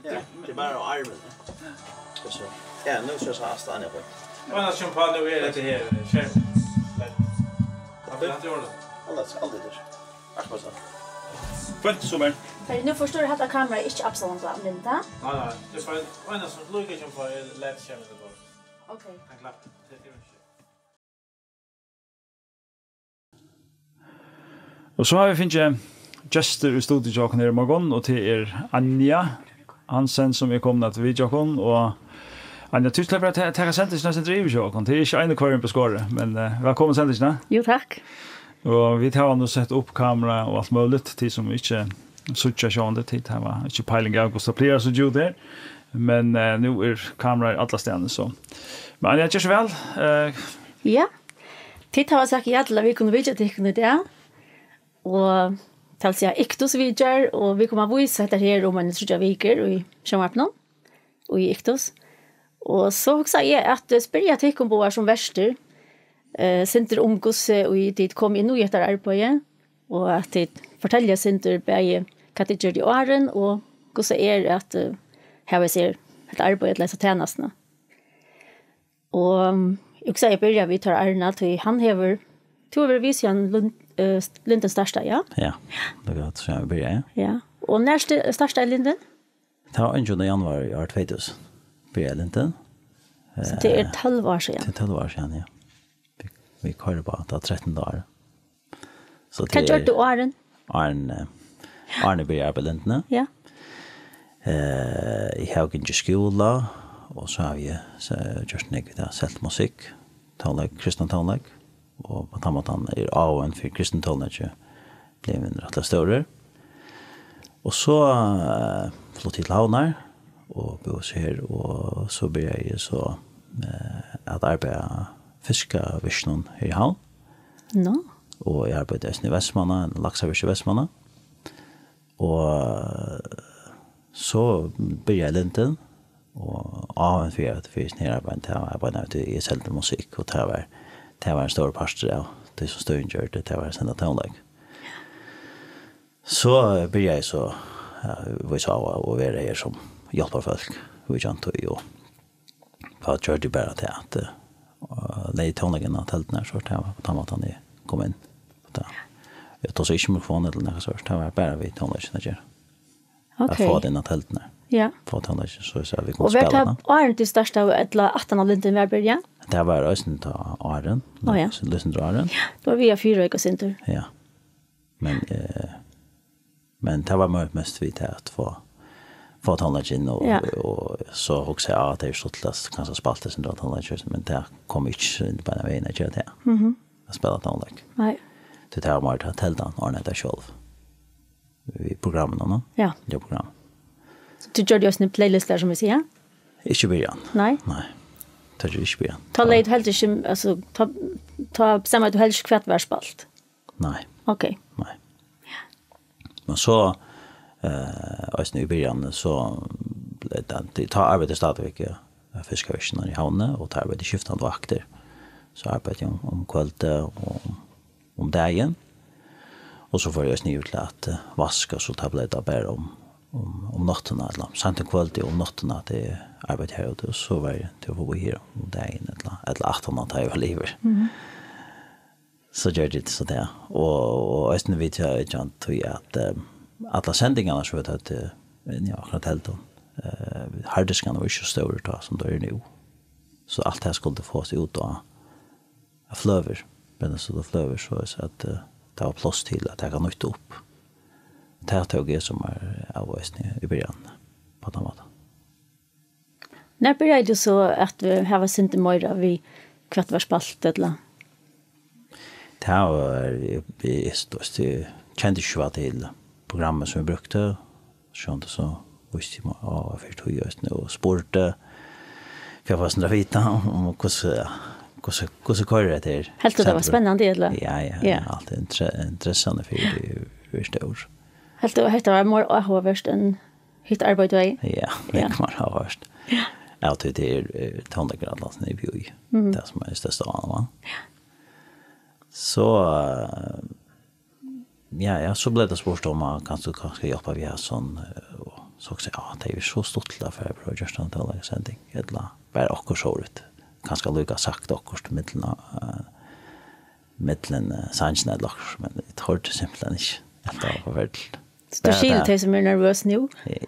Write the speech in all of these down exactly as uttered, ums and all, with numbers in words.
Ja, det er bare armen. Ja, så. Ja, nu skal jeg så ha stående på. Og annars som på nu er det her skjerm. Takk for det. Alla, alla det. Akkurat så. Fint, super. Hey, nú forstýrir hetta kamera ikki Absalon, Linda. Nei, nei, det er bare en som lukker som på lett skjerm. Okay. Han klapper. Det er det. Og so hava vit fingið gestir í studio hjá okkum her í morgun, og tað er Anja Hansen, sum er komin at vitja okkum. Og Anja, tú sleppur at ta-, taka sendingina eitt sindur yvir hjá okkum. Tað er ikki ein og hvør ein beskori, men, eh, vælkomin sendingina. Jú, takk. Og vit hava nú sett upp kamera og alt møguligt, tí sum ikki síggja sjálvandi, tí hava ikki peiling av, hvussu tað plagar at síggja út her. Men, eh, nú er kamera allastaðni, so. Men Anja, ger so væl. Eh, Ja. Tit hava sagt ja til, at vit kunnu vitja tykkum í dag. Og tað vil siga, Iktus vitjar, og vit koma at vísa hetta her um eini tríggjar vikur í sjónvarpinum, og í Iktus. Og so hugsaði eg at, eh, spyrja tykkum báðar sum vertir, eh, sindur um hvussu, eh, tit komu inn í hetta arbeiði, og at tit fortelja sindur bæði hvat tit gjørdu áðrenn, og hvussu er at, eh, hava sær hetta arbeiði ella hesa tænastuna. Og, um, eg hugsaði, eg byrja við tær Arna, tí hann hevur, tú hevur verið við síðan Lund-, eh, Lindin startaði, ja? Ja, tað er gott, so eg byrja, ja. Ja. Og nær sti-, startaði Lindin? Tað var annan januar í ár tvey túsund. Byrjaði Lindin. So tað er Eh, tólv ár síðan? Tað er tólv ár síðan, ja. Vit, vit koyra bara, tað er trettanda ár. So Hvat tað gjørdi er tú áðrenn? Áðrenn, eh, áðrenn eg byrjaði arbeiði í Lindini. Ja. Eh, eg havi gingið í skúla, og so havi eg, so, gjørt nakað, ja, selt musikk, tónleik, kristnan tónleik, og á tann mátan er áhugin fyri kristnum tónleiki blivin rættiliga stórur. Og so, eh, flutti eg til Havnar, og búði so her, og so byrjaði eg so, eh, at arbeiða fiskavirkinum her í Havn. Nú? Og eg arbeiddi eisini í Vestmanna, laksavirki í Vestmanna. Og so byrjaði Lindin, og áhugin fyri at, fyri hetta her arbeiði, tað var bara at eg seldi musikk, og tað var, tað var ein stórur partur av tí sum støðin gjørdi, tað var at senda tónleik. So byrjaði eg so, ja, vísa á at vera her sum hjálparfólk, víkjandi og Tá gjørdi eg bara tað at, eh, legði tónleikin á telduna, so tað var á tann mátan eg kom inn. Tað, eg tosaði ikki mikrofon ella nakað sovorðið, tað var bara við tónleikin at gera. At Ok. fáa tað inn á telduna. Ja. Fáa tónleikin, so, so at vit Og kundu var spæla tað tað. áðrenn tit startaðu, ella aftan á Lindin var byrjað? Tað var eisini tá áðrenn, Á, ja. so lítið sindur áðrenn. Tá var vit á fýra og eitt sindur. Ja. Men, eh, men tað var me-, mest við tað at fáa, fáa tónleikin og, Ja. og so hugsaði eg, at tað er stuttligt at kanska spæla tað sum tónleik, men tað kom ikki so inn beinanvegin at gera tað. Mhm. At spæla tónleik. Nei. Tí tað var meira til at teldan ordnaði tað sjálv. Við programminum, no? Ja. Ja, program. So tú gjørdi eisini playlistar, sum vit siga? Ikki í byrjan. Nei. Nei. Tað gjørdi eg ikki í byrjan. Tá legði tú heldur ikki, altso, tá, tá bestemmaði tú heldur ikki, hvat var spælt? Nei. Ok. Nei. Men so, eh, eisini í byrjan, so bleiv tað, tá arbeiddi eg stadigvekk, eh, fiskavirkinum í Havni, og tá arbeiddi eg skiftandi vaktir. So arbeiddi eg um, um kvøldið og um, um dagin. Og so fór eg eisini yvir til at, eh, vaska, so tá bleiv tað bara um, um, um náttina, ella seint um kvøldið og um náttina, at eg arbeiddi her úti, og so var eg til at fáa her um dagin, ella, ella aftaná, tá eg var liðugur. Mhm. So gjørdi eg so tað. Og, og eisini við tað, ikki sant, tí at, eh, allar sendingarnar sum vit høvdu, eh, ja, akkurát heldur, eh, harddiskarnir vóru ikki so stórir tá sum teir eru nú. So alt tað skuldi fáast út á, á fløgur, men so á fløgur, so at, eh, tað var pláss til at taka nýtt upp. Tað tók eg sum var av eisini í byrjan, á tann mátan. Nær byrjaði tú so at, eh, hava sindur meira við, hvat var spælt, ella? Tað var, eg, eg, eg, tú veist, eg kendi ikki so væl til programmið sum vit brúktu. Sjálvandi so vísti eg meg á, fyri tí eisini og spurdi, fyri at fáa eitt sindur at vita um hvussu, hvussu, hvussu koyrir hetta her. Helt tú tað var Sentrum. spennandi, ella? Ja, ja, Ja. alt intre-, interessan fyri tí er stór. Helt tú hetta var meira áhugavert enn hitt arbeiðið tú hevði? Ja, Ja. nógv meira áhugavert. Ja. Ja, tí tað er, eh, tónleikur allan sum er í búi. Mhm. Tað sum er størsta áhugin, va? Ja. So, eh, ja, ja, so bleiv tað spurt um, ah, kanst tú kanska hjálpa við hasum, eh, og So hugsaði eg, ja, tað er so stuttligt at fara at prøva at gjørt eina tónleikasending, ella bara okkurt sovorðið. Kanska líka sagt okkurt millum, eh, millum, eh, sangirnar ella okkurt, men eg tordi simpelthen ikki. At tað var forferdiligt. So tú Bara skilur tað tey sum eru nervøs nú?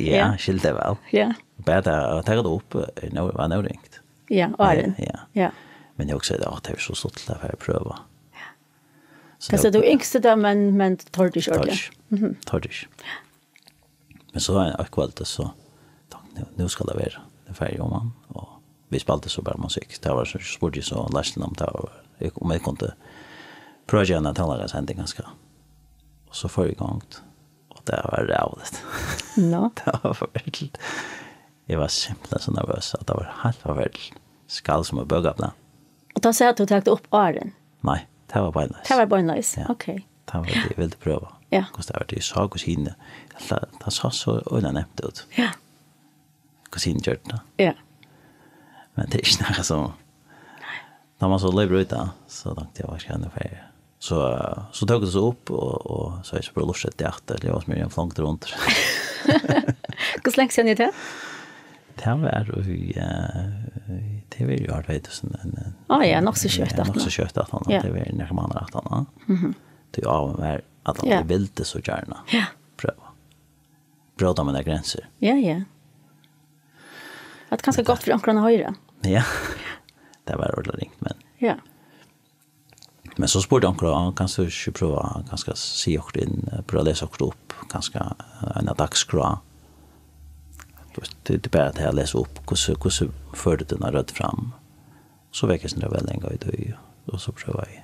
Ja, Ja. skilur tað væl. Ja. Bara tað at taka tað upp, eh, nú, var nóg ringt. Ja, áðrenn. Ja. Ja. Men eg hugsaði, ja, tað er so stuttligt at fara at prøva. So Tað er tað tú yngst í dag, men, men tordi ikki Tordi ordiliga. Ikki. Tordi ikki. Men so ein, eitt kvøld, so, nú, nú skal tað vera. Tað er ferdig, og man, og vit spældu so bara musikk. Tað var so, spurdi eg so Lars um tað var, eg, um eg kundi prøva at gera eina tónleikasending, kanska. Og so fór eg í gongd, og tað var ræðuligt. Nå. Tað var forferdiligt. Eg var simpelthen so nervøs, at tað var heilt forferdiligt. Skal sum eitt bókablað. Og tá sat tú og tók tað upp áðrenn? Nei, tað var beinleiðis. Tað var beinleiðis, Ja. ok. Tað var tað, eg vildi prøva. Ja. Hvussu tað var, eg sá, hvussu hini, tað, tað sá so øgiliga nemt út. Ja. Hvussu hini gjørdu tað. Ja. Men tað er ikki nakað sum, tá man so loypur út av, so dankti eg, hvat skal eg nú fara? So, so tók eg tað so upp, og, og so eg so bara lurtaði eftir, tað var sum eg flongdi rundt. Hvussu langt síðan er tað? Tað var í, eh, tað var í ár tvey túsund, en, en, Á, ja, nokk so skjótt ja, aftan á. Nokk so skjótt aftan á, Ja. tað var nakrar mánaðir aftan á. Mhm. Tí áðrenn var at Ja. eg vildi so gjarna Ja. prøva. Bróta mínar grensir. Ja, ja. Tað er kanska gott fyri onkran at hoyra. Ja, tað var ordiliga ringt, men Ja. Men so spurdi onkur, "Á, kanst tú ikki prøva, kanska siga okkurt inn, eh, prøva at lesa okkurt upp, kanska, eh, eina dagskrá?" Tú veist, tað, tað er bara til at lesa upp, hvussu, hvussu førir tú tína rødd fram? So vekk eg sindur av vellanga í tí, og so prøvaði eg,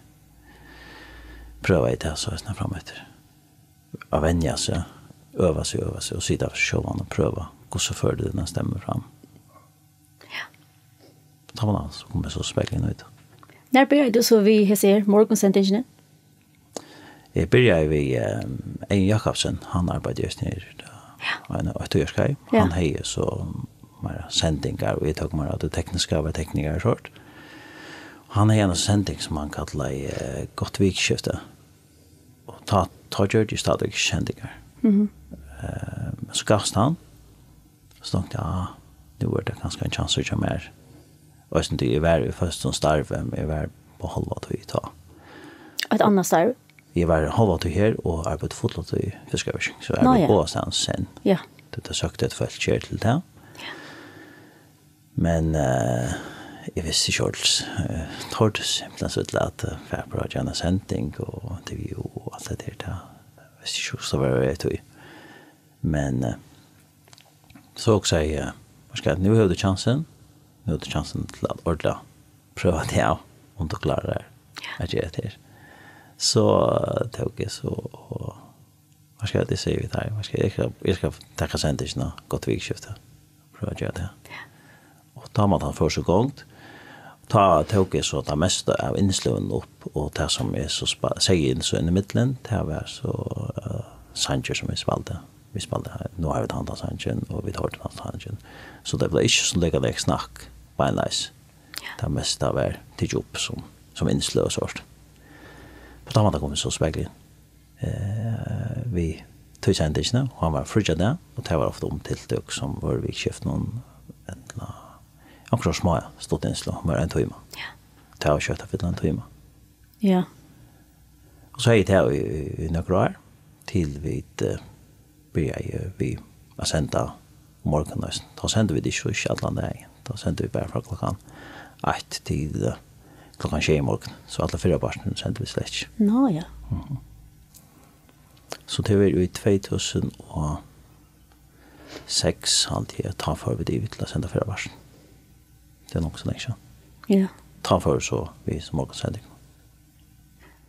prøvaði eg tað so eisini fram eftir. At venja seg, øva seg, øva seg, og sita fyri sjálvan og prøva, hvussu førir tú tína stemmu fram? Ja. Tá man so kom eg so spegla inn í tað. Nær byrjaði tú so við hesi her morgunsendingini? Eg byrjaði við, eh, Egin Jakobsen, hann arbeiddi eisini her, Ja. ein, eitt tíðarskeið. Ja. Hann hevði so meira sendingar, og eg tók meira av tí tekniska, var teknikari og sort. Hann hevði eina sending sum hann kallaði, eh, Gott vikuskifti. Og tá, tá gjørdi eg stadigvæk sendingar. Mhm. Eh, men so gavst hann, so dankti eg, ah, nú er tað kanska ein kjansur hjá mær. Og eg, eg var í føstum starvi, men eg var bara hálva tíð tá. Eitt annað starv? Eg var hálva tíð her og arbeiddi fulla tíð í fiskavirkinum, so eg Ná, var ja. báðastaðni í senn. Ja. Tí tað søkti eitt fólk her til tað. Ja. Men, eh, eg visti ikki ordiliga, eh, tordi simpelthen so illa at, eh, fara bara at gera eina sending og intervju og alt tað har, tað visti eg ikki, so var eg tí. Men, eh, so hugsaði eg, eh, "Hvat skal, nú hevur tú kjansin, nú hevur tú kjansin til at ordiliga prøva teg av, um tú klárar at gera tað her." So, eh, tók eg so, og hvat skal eg siga við tær? Hvat skal eg, eg skal, eg skal taka sendingina, gott vikuskifti. Prøva at gera tað. Og tá mátti hann fara so í gongd. Tá tók eg so tað mesta av innsløgunum upp, og tað sum eg so spa-, segði inn so inn í millum, tað var so, eh, sangir sum vit spældu. Vit spældu her, nú havi eg handað sangin, og vit hoyrdu handan sangin. So tað bleiv ikki so líka nógv snakk beinleiðis. Ja. Tað mesta var tikið upp sum, sum innsløg og sort. Á tann mátan kom eg so spegla inn, eh, við tí sendingini, og hann var fríggjadag, og tað var ofta um tiltøk sum vóru vikuskiftinum, ella onkra smá stutt innsløg, um ein tíma. Ja. Tað var skjótt at fylla ein tíma. Ja. Og so hevði eg tað í, í, í nøkur ár, til vit, eh, byrjaði við at senda um morgunin eisini. Tá sendu vit ikki, ikki allan dagin. Tá sendu vit bara frá klokkan eitt til, eh, klokkan sjey í morgun. So allan fyrrapartin sendu vit slett ikki. Nå, ja. Mhm. So tað var í tvey túsund og seks, haldi eg, tá fóru vit yvir til at senda fyrrapartin. Tað er nokk so leingi síðan. Ja. Tá fóru so vit so morgunsending.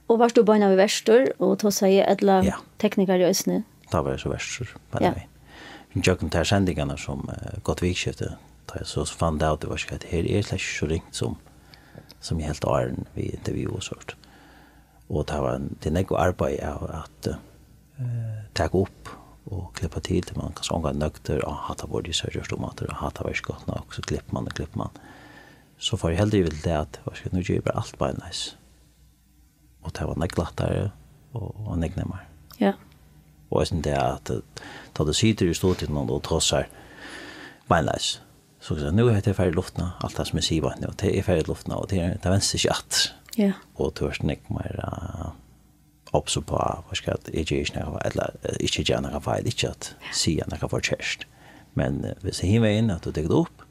Og vart tú beinanvegin vertur og tosaði, ella Ja. teknikari eisini? Tá var eg so vertur, beinanvegin. Ja. Gjøgnum tær sendingarnar sum, eh, Gott vikuskifti, tá eg so fann eg út, at her er slett ikki so ringt sum, sum eg helt áðrenn við intervju og sort. Og tað var, tað er nógv arbeiði av at, eh, taka upp og klippa til, tí man kanska ongantíð nøgdur, "Á, hatta burdi eg so gjørt umaftur, á, hatta var ikki gott nokk", so klippir man og klippir man. So fór eg heldur yvir til tað at, hvat skal eg, nú geri eg bara alt beinleiðis. Og tað var nógv lættari og, og nógv nemmari. Ja. Og eisini tað at, eh, tá tú situr í studionum og tosar beinleiðis, so kann tú siga, "Nú er hetta farið í luftina, alt tað sum eg sigi beint nú, tað er farið í luftina, og tað er, tað venst ikki aftur." Ja. Og tú ert nógv meira, eh, obs uppá, hvat skal eg, eg geri ikki nakað feil, ella, eh, ikki gera nakað feil, ikki at siga nakað forkert. Men, eh, hvis tað er hin vegin, at tú tekur tað upp,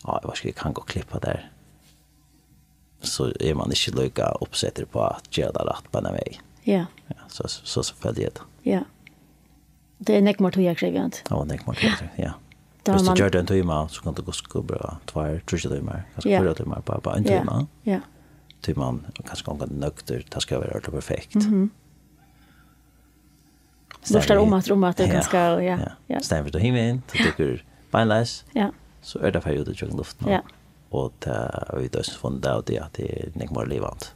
"Ja, eg veit ikki, eg kann gott klippa tað her." So er man ikki líka uppsettur uppá at gera tað rætt beinanvegin. Ja. Ja, so, so, so føli eg tað. Ja. Tað er nógv meira tíðarkrevjandi. Ja, nógv meira tíðarkrevjandi, ja. Tá Hvis tú man ger tað ein tíma, so kanst tú kanska brúka tveir, tríggjar tímar, kanska Ja. fýra tímar, bara, bara ein Ja. tíma. Ja. Tí man kanska ongantíð er nøgdur, tað skal vera ordiliga perfekt. Mhm. Lurtar um aftur, um aftur, Ja, kanska, ja, ja. ja. Staðin fyri at hin vegin, tú tekur beinleiðis, Ja. so er tað farið út í gjøgnum luftina. Ja. Og tað, og vit hava eisini funnið av tí at tað er nógv meira livandi.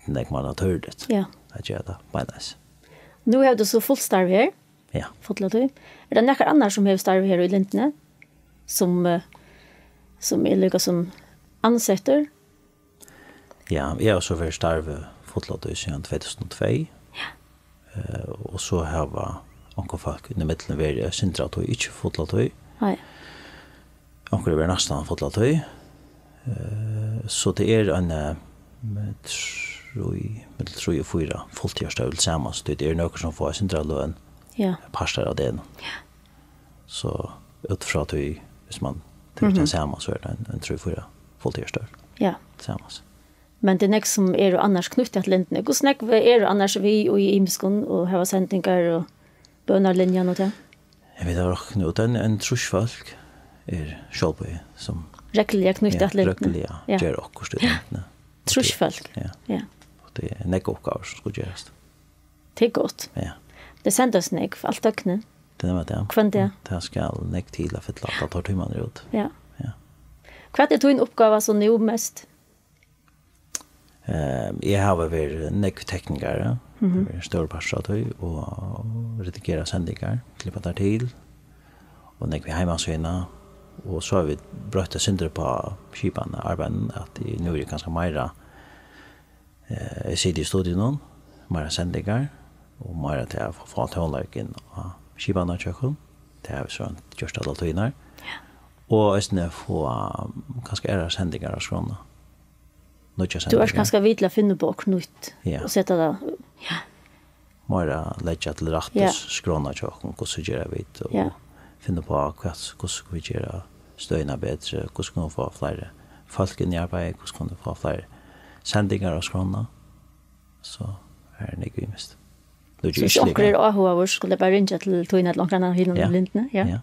Tað er nógv meira natúrligt Ja. at gera tað beinleiðis. Nú hevur tú so fult starv her. Ja. Fulla tíð. Er tað nakar annar, sum hevur starv her í Lindini, sum, eh, sum er líka sum ansettur? Ja, eg havi so verið í starvi fulla tíð síðan tvey túsund og tvey. Ja. Eh, og so hava onkur fólk inn í millum verið eitt sindur av tí, ikki fulla tíð. Nei. Onkur hevur verið næstan fulla tíð. Eh, so tað er ein, eh, trý, millum trý og fýra fulltíðarstørv til samans. Tí tað eru nøkur sum fáa eitt sindur av løn Ja. partar av degnum. Ja. So út frá tí, hvis man tekur Mhm. tað saman, so er tað ein, ein trý, fýra fulltíðarstørv Ja. til samans. Men tað er nógv sum eru annars knýtt til Lindini. Hvussu nógv eru annars við í ymiskum og hava sendingar og bønarlinjan og tað? Eg veit, tað er nokk nú, tað er ein, ein trýss fólk er sjálvboðin sum Regluliga knýtt Ja, til Lindini. regluliga Ja. ger okkurt í Lindini. Trýss fólk. Ja. Ja. Og tað er nógv uppgávur sum skulu gerast. Tað er gott. Ja. Tað sendast nógv, alt døgnið. Tað er nemliga tað. Hvønn dag. Tað skal nógv til at fylla allar teir tímarnar út. Ja. Ja. Hvat er tín uppgáva so nú mest? Ehm, eg havi verið nógv teknikari, Mhm. verið stór partur av tí, og redigera sendingar, klippa tær til, og nógv við heimasíðuna, og so havi vit broytt eitt sindur upp á skipan av arbeiðinum, at eg, nú eri eg kanska meira, eh, eg siti í studionum, meira sendingar, og meira til at fáa tónleikin á skipanartjøkkum, tað havi eg so gjørt allar tíðirnar, Ja. og eisini fáa, um, kanska aðrar sendingar á skránna. Nýggjar Tú ert sendingar. kanska við til at finna upp á okkurt nýtt Ja. og seta tað. Ja. Meira leggja til rættis Ja. skránna hjá okkum, hvussu gera vit, og Ja. finna upp á hvat, hvussu vit gera støðina betri, hvussu kunnu vit fáa fleiri fólk inn í arbeiðið, hvussu kunnu vit fáa fleiri sendingar á skránna. So her er nógv ymiskt. Nú So ger hvis eg onkur ikki er áhugaður, skulu eg bara ringja til tín ella onkran av hinum Ja. Lindini? Ja. Ja.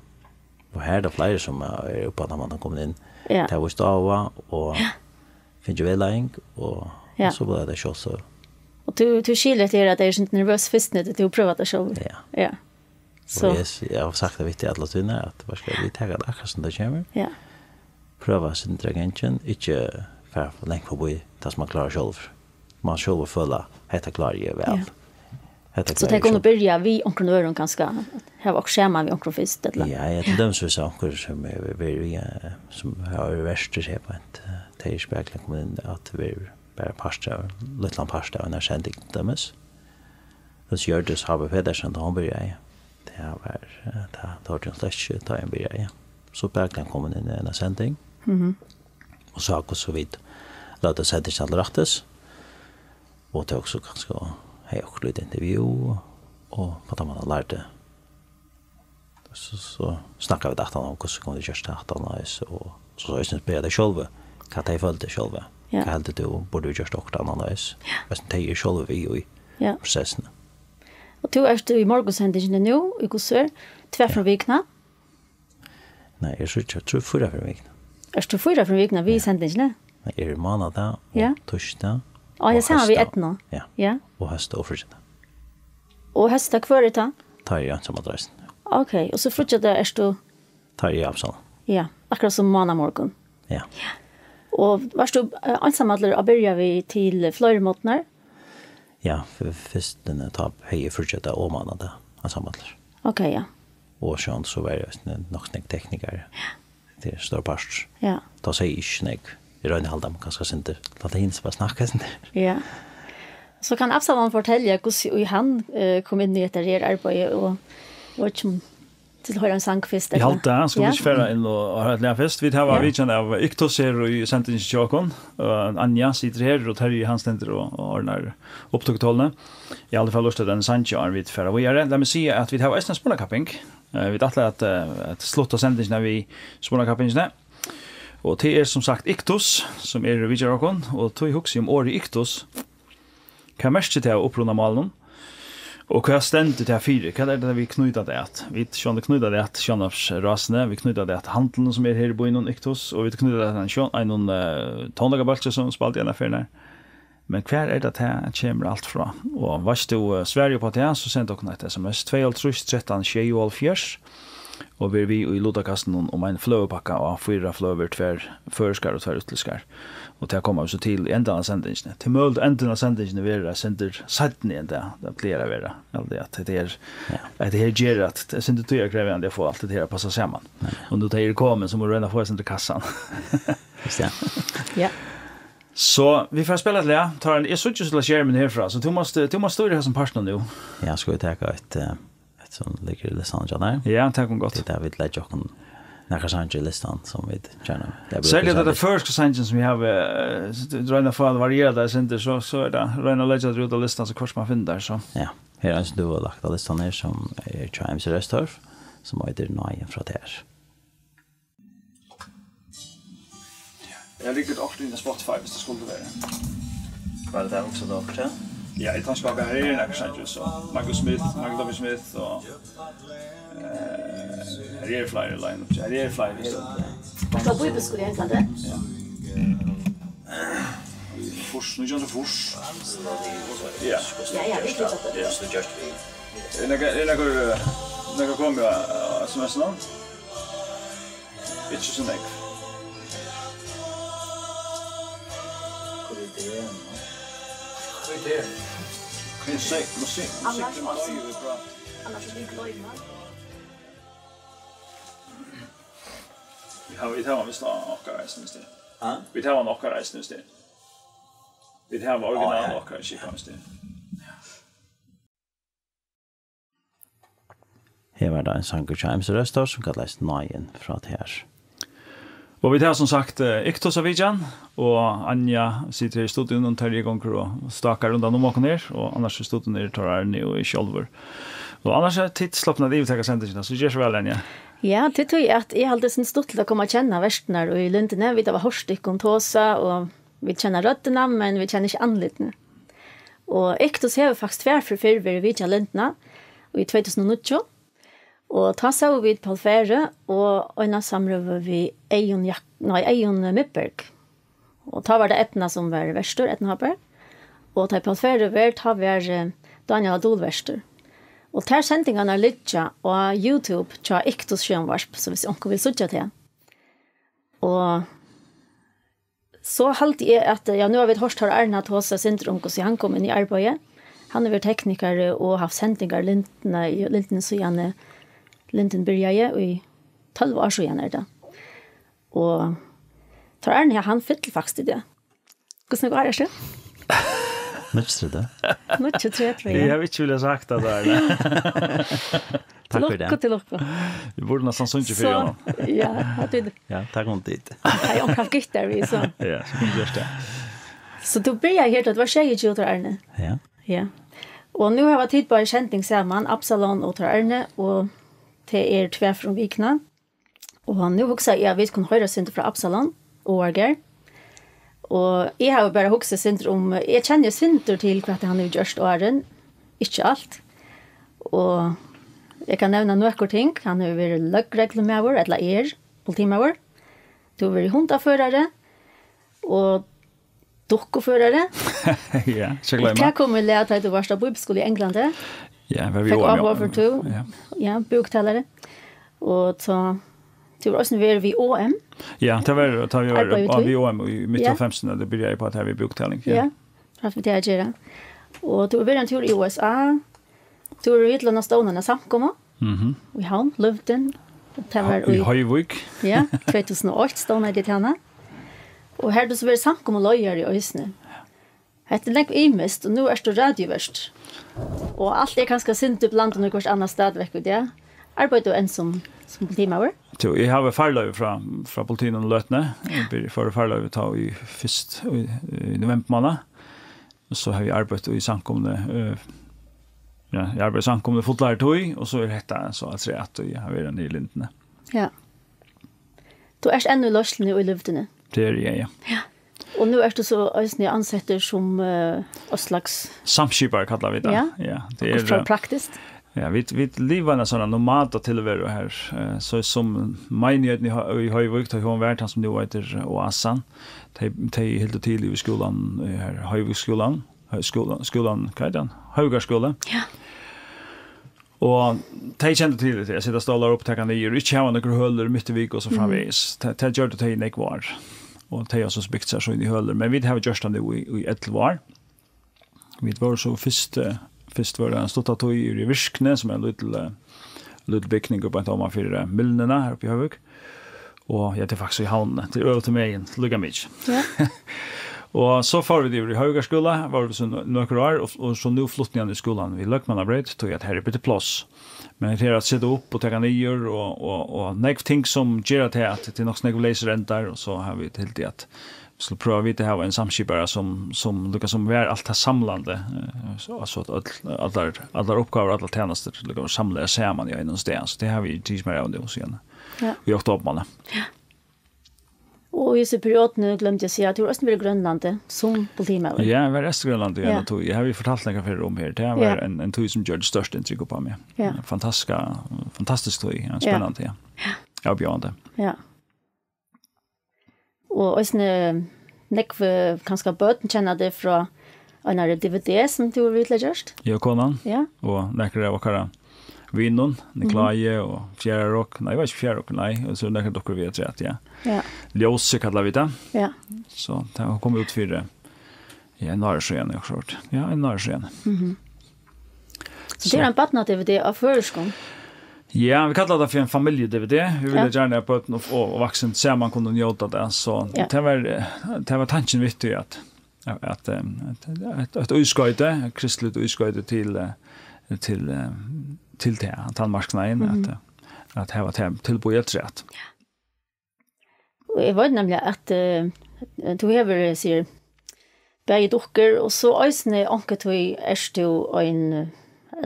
Og her er tað fleiri sum er uppá tann mátan komin inn. Ja. Tað er víst áhuga og Ja. fingið vegleiðing og, Ja. og so bleiv tað sjálvt so. Og tú, tú skilur at tað er, at tað er sånn nervøs fyrst, når tú prøver tað sjálv. Ja. Ja. So. Og eg, eg havi sagt tað við tey alla tíðina, at, hvat skal, vit taka tað akkurát sum tað kemur. Ja. Prøva seg til gangin, ikki fara for langt forbi tað sum man klárar sjálvur. Man sjálvur føla, hetta klári eg væl. Ja. Hetta So klári tey eg kunnu sjálvur. byrja við onkrum øðrum kanska, hava okkurt saman við onkrum fyrst, ella? Ja, ja, til dømis hvis onkur sum er, er, er, ja, sum hevur verið vertur her beint, eh, tey er spakuliga komin inn at vera bara partur av, lítlan partur av einari sending til dømis. Hvis Hjørdis Hauge Petersen, tá hon byrjaði, tað var, eh, tá, tá var tað slett ikki, tá hon byrjaði. So spakuliga komin inn í eina sending. Mhm. Og sá hvussu vit løgdu sendingina til rættis. Og tók so kanska, hevði okkurt lítið intervju, og uppá tann mátan lærdi. So, so snakkaðu vit aftan um, hvussu kunnu vit gjørt tað aftan á, og so, so eisini spyrja tey sjálvi, hvat tey føldu sjálvi. Ja. Hvat heldur tú, burdu vit gjørt okkurt annarleiðis? Ja. Eisini tey eru sjálvi við í Ja. prosessini. Og tú ert í morgunsendingini nú, í hvussu er? Tvær ferðir um vikuna? Nei, eg eri so trý, fýra ferðir um vikuna. Ert tú fýra ferðir um vikuna við Ja. sendingini? Nei, eg eri mánadag og Ja. týsdag Á, og eg sá hann við hósdag. Eydnu. Ja. Ja. Og hósdag og fríggjadag. Og hósdag, hvør er tað? Tá eri eg einsamallur eisini. Ok, og so fríggjadag ert tú Tá eri eg í Uppsala. Ja, akkurát sum mánamorgun. Ja. Og vart tú, eh, einsamallur at byrja við til fleiri morgnar? Ja, f-, fyrst, eh, tá hevði eg fríggjadag og mánadag einsamallur. Ok, ja. Og sjón, so var eg eisini nokk so nógv teknikari. Tað er stór partur. Ja. Tá segði eg ikki so nógv. Eg royni at halda meg kanska eitt sindur. Lata hini bara snakka eitt sindur. Ja. So kann Absalon fortelja, hvussu í hann, eh, kom inn í hetta her arbeiði og, og veit ikki um til at hoyra ein sang fyrst, Eg ella? haldi tað, skal Ja. vit ikki fara inn og, og hoyra eitt lag fyrst? Vit hava Ja. vitjan av Iktus her í sendingini hjá okkum. Og Anja situr her, og Terji, hann stendur og, og ordnar upptøkutólini. Eg haldi, fara lurta eftir ein sangi, áðrenn vit fara víðari. Lat meg siga, at vit hava eisini spurnakapping. Eh, vit ætla at, eh, at slutta sendingina við spurnakappingini. Og tað er, sum sagt, Iktus, sum er vitjan hjá okkum, og tí hugsi eg um orðið Iktus. Hvat merkir tað á upprunamálinum? Og hvat stendur tað fyri? Hvat er tað, vit knýta tað at? Vit sjálvandi knýta tað at sjónvarpsrásini, vit knýta tað at handlinum, sum er her í býnum, Iktus, og vit knýta tað at ein sjón-, einum, eh, tónleikabólki, sum spældi eina ferð her. Men hvar er tað, tað kemur alt frá? Og veitst tú, eh, svarið upp á tað, so send okkum eitt S M S, tveyoghálvtrýss trettan sjeyoghálvfjerðs, og ver við í lutakastinum um ein fløgupakka á fýra fløgur, tvær føroyskar og tvær útlendskar. Og tað koma vit so til í endan av sendingini. Tað er møguligt, endin av sendingini verður eitt sindur seinni enn tað, tað plagar at vera. Ella tað at hetta her, Ja. at hetta her ger at tað er sindur tíðarkrevjandi at fáa alt hetta her at passa saman. Ja. Og nú tá eg eri komin, so má eg royna at fáa eitt sindur í kassan. Just det. Ja. So, vit fara at spæla eitt lag. Tar ein, eg síggi ikki til skermin herfrá, so tú mást, tú mást stýra hesum partinum nú. Ja, skal vit taka eitt, eh, eitt sum liggur í listanum hjá tær? Ja, tað kom gott. Tí tað vit leggja okkum nakrar sangir í listan sum vit gjarna, tað brúka Serliga seg hetta við. Føroyska sangin sum eg havi, eh, s-, royna at fáa at variera tað eitt sindur, so, so er tað, royna at leggja tað út á listan, so hvørt man finnur tað, so. Ja, her er ein sum tú hevur lagt á listan her, sum er hjá M C Røstorff, sum eitur Náin frá tær. Eg liggi okkurt inn á Spotify, viss tað skuldi verið. Hvat er tað, hugsar tú okkurt, ja? Ja, eg tann spakar her er nakrar sangir, so Michael Smith, Michael W. Smith og, eh, her eru fleiri line-up, her eru fleiri listar. Varst tú á bíbliuskúla í Onglandi? Ja. Fýrs, nítjan hundrað og fýrs. Ja. Ja, ja, vit vita tað. Ja. Er nakar, er nakar, eh, nakar komið á, á S M S nú? Ikki so nógv. Hví tað? Hví tað? Hví musikk, musikk, musikk, Annars, tað er jo bra. Annars er tað gloyma. Vit hava, vit hava vist okkara eisini, vist. Ha? Vit hava okkara eisini, vist. Vit hava original Á, ja. okkara skipan, vist. Her var tað ein sangur hjá M C Røstorff, sum kallaðist Náin frá tær. Og vit hava sum sagt, eh, Iktus á vitjan, og Anja situr her í studioinum, og Terji gongur og stakar rundan um okkum her, og annars í studioinum eru Tór Arne og eg sjálvur. Og annars eru tit slopnir at yvirtaka sendingina, so ger so væl, Anja. Ja, tað er tí at eg haldi, tað er stuttligt at koma at kenna vertirnar í Lundini. Vit hava hoyrt tykkum tosa, og vit kenna røddina, men vit kenna ikki andlitini. Og Iktus hevur faktiskt tvær ferðir fyrr verið vitjað Lundina í tvey túsund og níggju. Og tá sóu vit Poul Færø og eina samrøðu við Eyðun Jak-, nei, Eyðun Midberg. Og tá var tað Eydna sum var vertur, Eydna Háberg. Og tá Poul Færø var, tá var, eh, Dánjal á Dul vertur. Og tær sendingarnar liggja á YouTube hjá Iktus Sjónvarp, so viss onkur vil síggja tað. Og so haldi eg at, ja, nú hava vit hoyrt Tór Arne tosa eitt sindur um, hvussu hann kom inn í arbeiðið. Hann hevur verið teknikari og havt sendingar í Lundini, í Lundini síðani, Lundin byrjaði í tólv ár síðan er tað. Og Tór Arne, ja, hann fyllir faktiskt í dag. Hvussu nógv ár ert tú? Níggjuogtretivu. Níggjuogtretivu, Eg ja. havi ikki viljað sagt at tað er tað. Takk fyri Til lukku, tað. til lukku. Vit burdu næstan sungið fyri So, honum. ja, at vit Ja, takk um tit. Hava onkur havt gittar við, so. Ja, so kunnu vit gjørt tað. So tú byrjaði her, tá tú var sjeyogtjúgu, Tór Arne. Ja. Ja. Og nú hava tit báðir sending saman, Absalon og Tór Arne, og tað er tvær ferðir um vikuna. Og nú hugsaði eg, at vit kunnu hoyra eitt sindur frá Absalon Áargarð. Og eg havi bara hugsað eitt sindur um, eg kenni eitt sindur til, hvat hann hevur gjørt áðrenn, ikki alt. Og eg kann nevna nøkur ting. Hann hevur verið løgreglumaður, ella er, politimaður. Tú hevur verið hundaførari og dukkuførari. Ja, ikki at gloyma. Hvat kom í lag, tá tú varst á bíbliuskúla í Onglandi? Ja, var við Fekk O M, áhuga ja. fyri tú? Ja. Ja, bóktalari. Og tá, tú var eisini verið við O M. Ja, tað var, tá vit Arbeiðir vóru við tí? við O M í mitt Ja. av femtanda, tá byrjaði eg á tað við bóktaling, ja. Ja, haft við tað at gera. Og tú var verið ein túr í U S A. Tú var við til eina stovnarsamkomu Mhm. í Havn, Løvdin. Tað var Í í, Hoyvík. ja, tvey túsund og eitt stovnaði tit hana. Og har tú so verið samkomuleiðari eisini. Hetta er nógv ymiskt, og nú ert tú radiovert. Og alt er kanska sindur blandað í hvørt annað stadigvæk í dag. Arbeiðir tú enn sum, sum politimaður? Jú, eg havi farloyvi frá, frá politinum í løtuni. Eg byrjaði, fór farloyvi tá í fyrst í, í november mánað. Og so havi eg arbeitt í samkomuni, eh, ja, eg arbeiði í samkomuni fullari tíð, og so er hetta so afturat, og eg havi verið niðri í Lindini. Ja. Tú ert enn í leiðsluni í Løtuni? Tað eri eg, ja. Ja. Og nú ert tú so eisini ansettur sum, eh, eitt slags samskipari, kalla vit tað. Ja. Ja, tað er, okkurt so, eh, praktiskt. Ja, vit, vit liva eina sånn nomada tilveru her. Eh, so sum Meinigheiten í Hø-, í Hoyvík, tá hon var, tann sum nú eitur Oasan, tey, tey hildu til í skúlan, eh, her, Hoyvíksskúlan, Hø-, skúlan, skúlan, hvat eitur hann? Hoyvíkarskúli. Ja. Og tey kendu til tað, at seta stólar upp, taka niður, ikki hava nøkur hølur mitt í viku og so framvegis. Tað, tað gjørdu tey í nógv ár. Og tey hava so bygt sær síni hølur. Men vit hava gjørt tað nú í, í ellivu ár. Vit vóru so fyrst, eh, fyrst var tað ein stutta tíð í Virkni, sum er ein lítil, eh, lítil bygning uppi á Tóma fyri, eh, mylnuna her uppi í Hoyvík. Og ja, tað er faktiskt í Havnini. Tað er øvugt til megin, líka mikið. Ja. Og so fóru vit yvir í Hoyvíkarskúla, vóru vit so nø-, nøkur ár, og, og so nú flutti hann í skúlan við Løgmannabreyt, tí at her er betri pláss. Men tað er at seta upp og taka niður, og, og, og nógv ting sum gera tað at tað er nokk so nógv leysir endar, og so hava vit hildið at vit skulu prøva at vita hava ein samskipara sum, sum líka sum var alt tað samlandi, eh, so, altso at øll, allar, allar uppgávur, allar tænastur líka samlaðar saman í einum stað. So tað hava vit tikið meira av nú síðan. Ja. Í oktobur mánað. Ja. Og í hesi periodini gloymdi eg at siga, at tú hevur eisini verið í Grønlandi sum politimaður. Ja, eg var í Grønlandi í Ja. eina tíð. Eg havi fortalt nakrar ferðir um her. Tað var Ja. ein, ein tíð sum gjørdi stórt inntrykk upp á meg. Ja. Fantastiska, fantastisk tíð. Ja, Ja. spennandi, ja. Ja. Avbjóðandi. Ja. Og eisini nógv, eh, kanska børn kenna teg frá einari D V D sum tú hevur við til at gjørt. Eg og konan. Ja. Og nakrir av okkara vinum, Mhm. Nikolai og Fjarðarok. Nei, eg var ikki Fjarðarok, nei. Og so nakrar dukkur við afturat, ja. Ja. Ljósið kalla vit tað. Ja. So tað kom út fyri, ja, ein ár síðan, eg har høyrt. Ja, ein ár síðan. Mhm. So tað er So. ein barna-D V D á føroyskum? Ja, vit kalla tað fyri ein familju-D V D. Vit vilja Ja. gjarna at børn og, og, og vaksin saman kunnu njóta tað. So Ja. tað var, eh, tað var tankin við tí at, at, eh, at, at, at ískoyti, eitt kristligt ískoyti til, eh, til, eh, til tað, tann marknaðin, Mhm. at, eh, at hava tað tilboðið afturat. Ja. Og eg veit nemliga at, eh, tú hevur, eh, sigur, bæði dukkur, og so eisini onkuntíð ert tú ein, eh,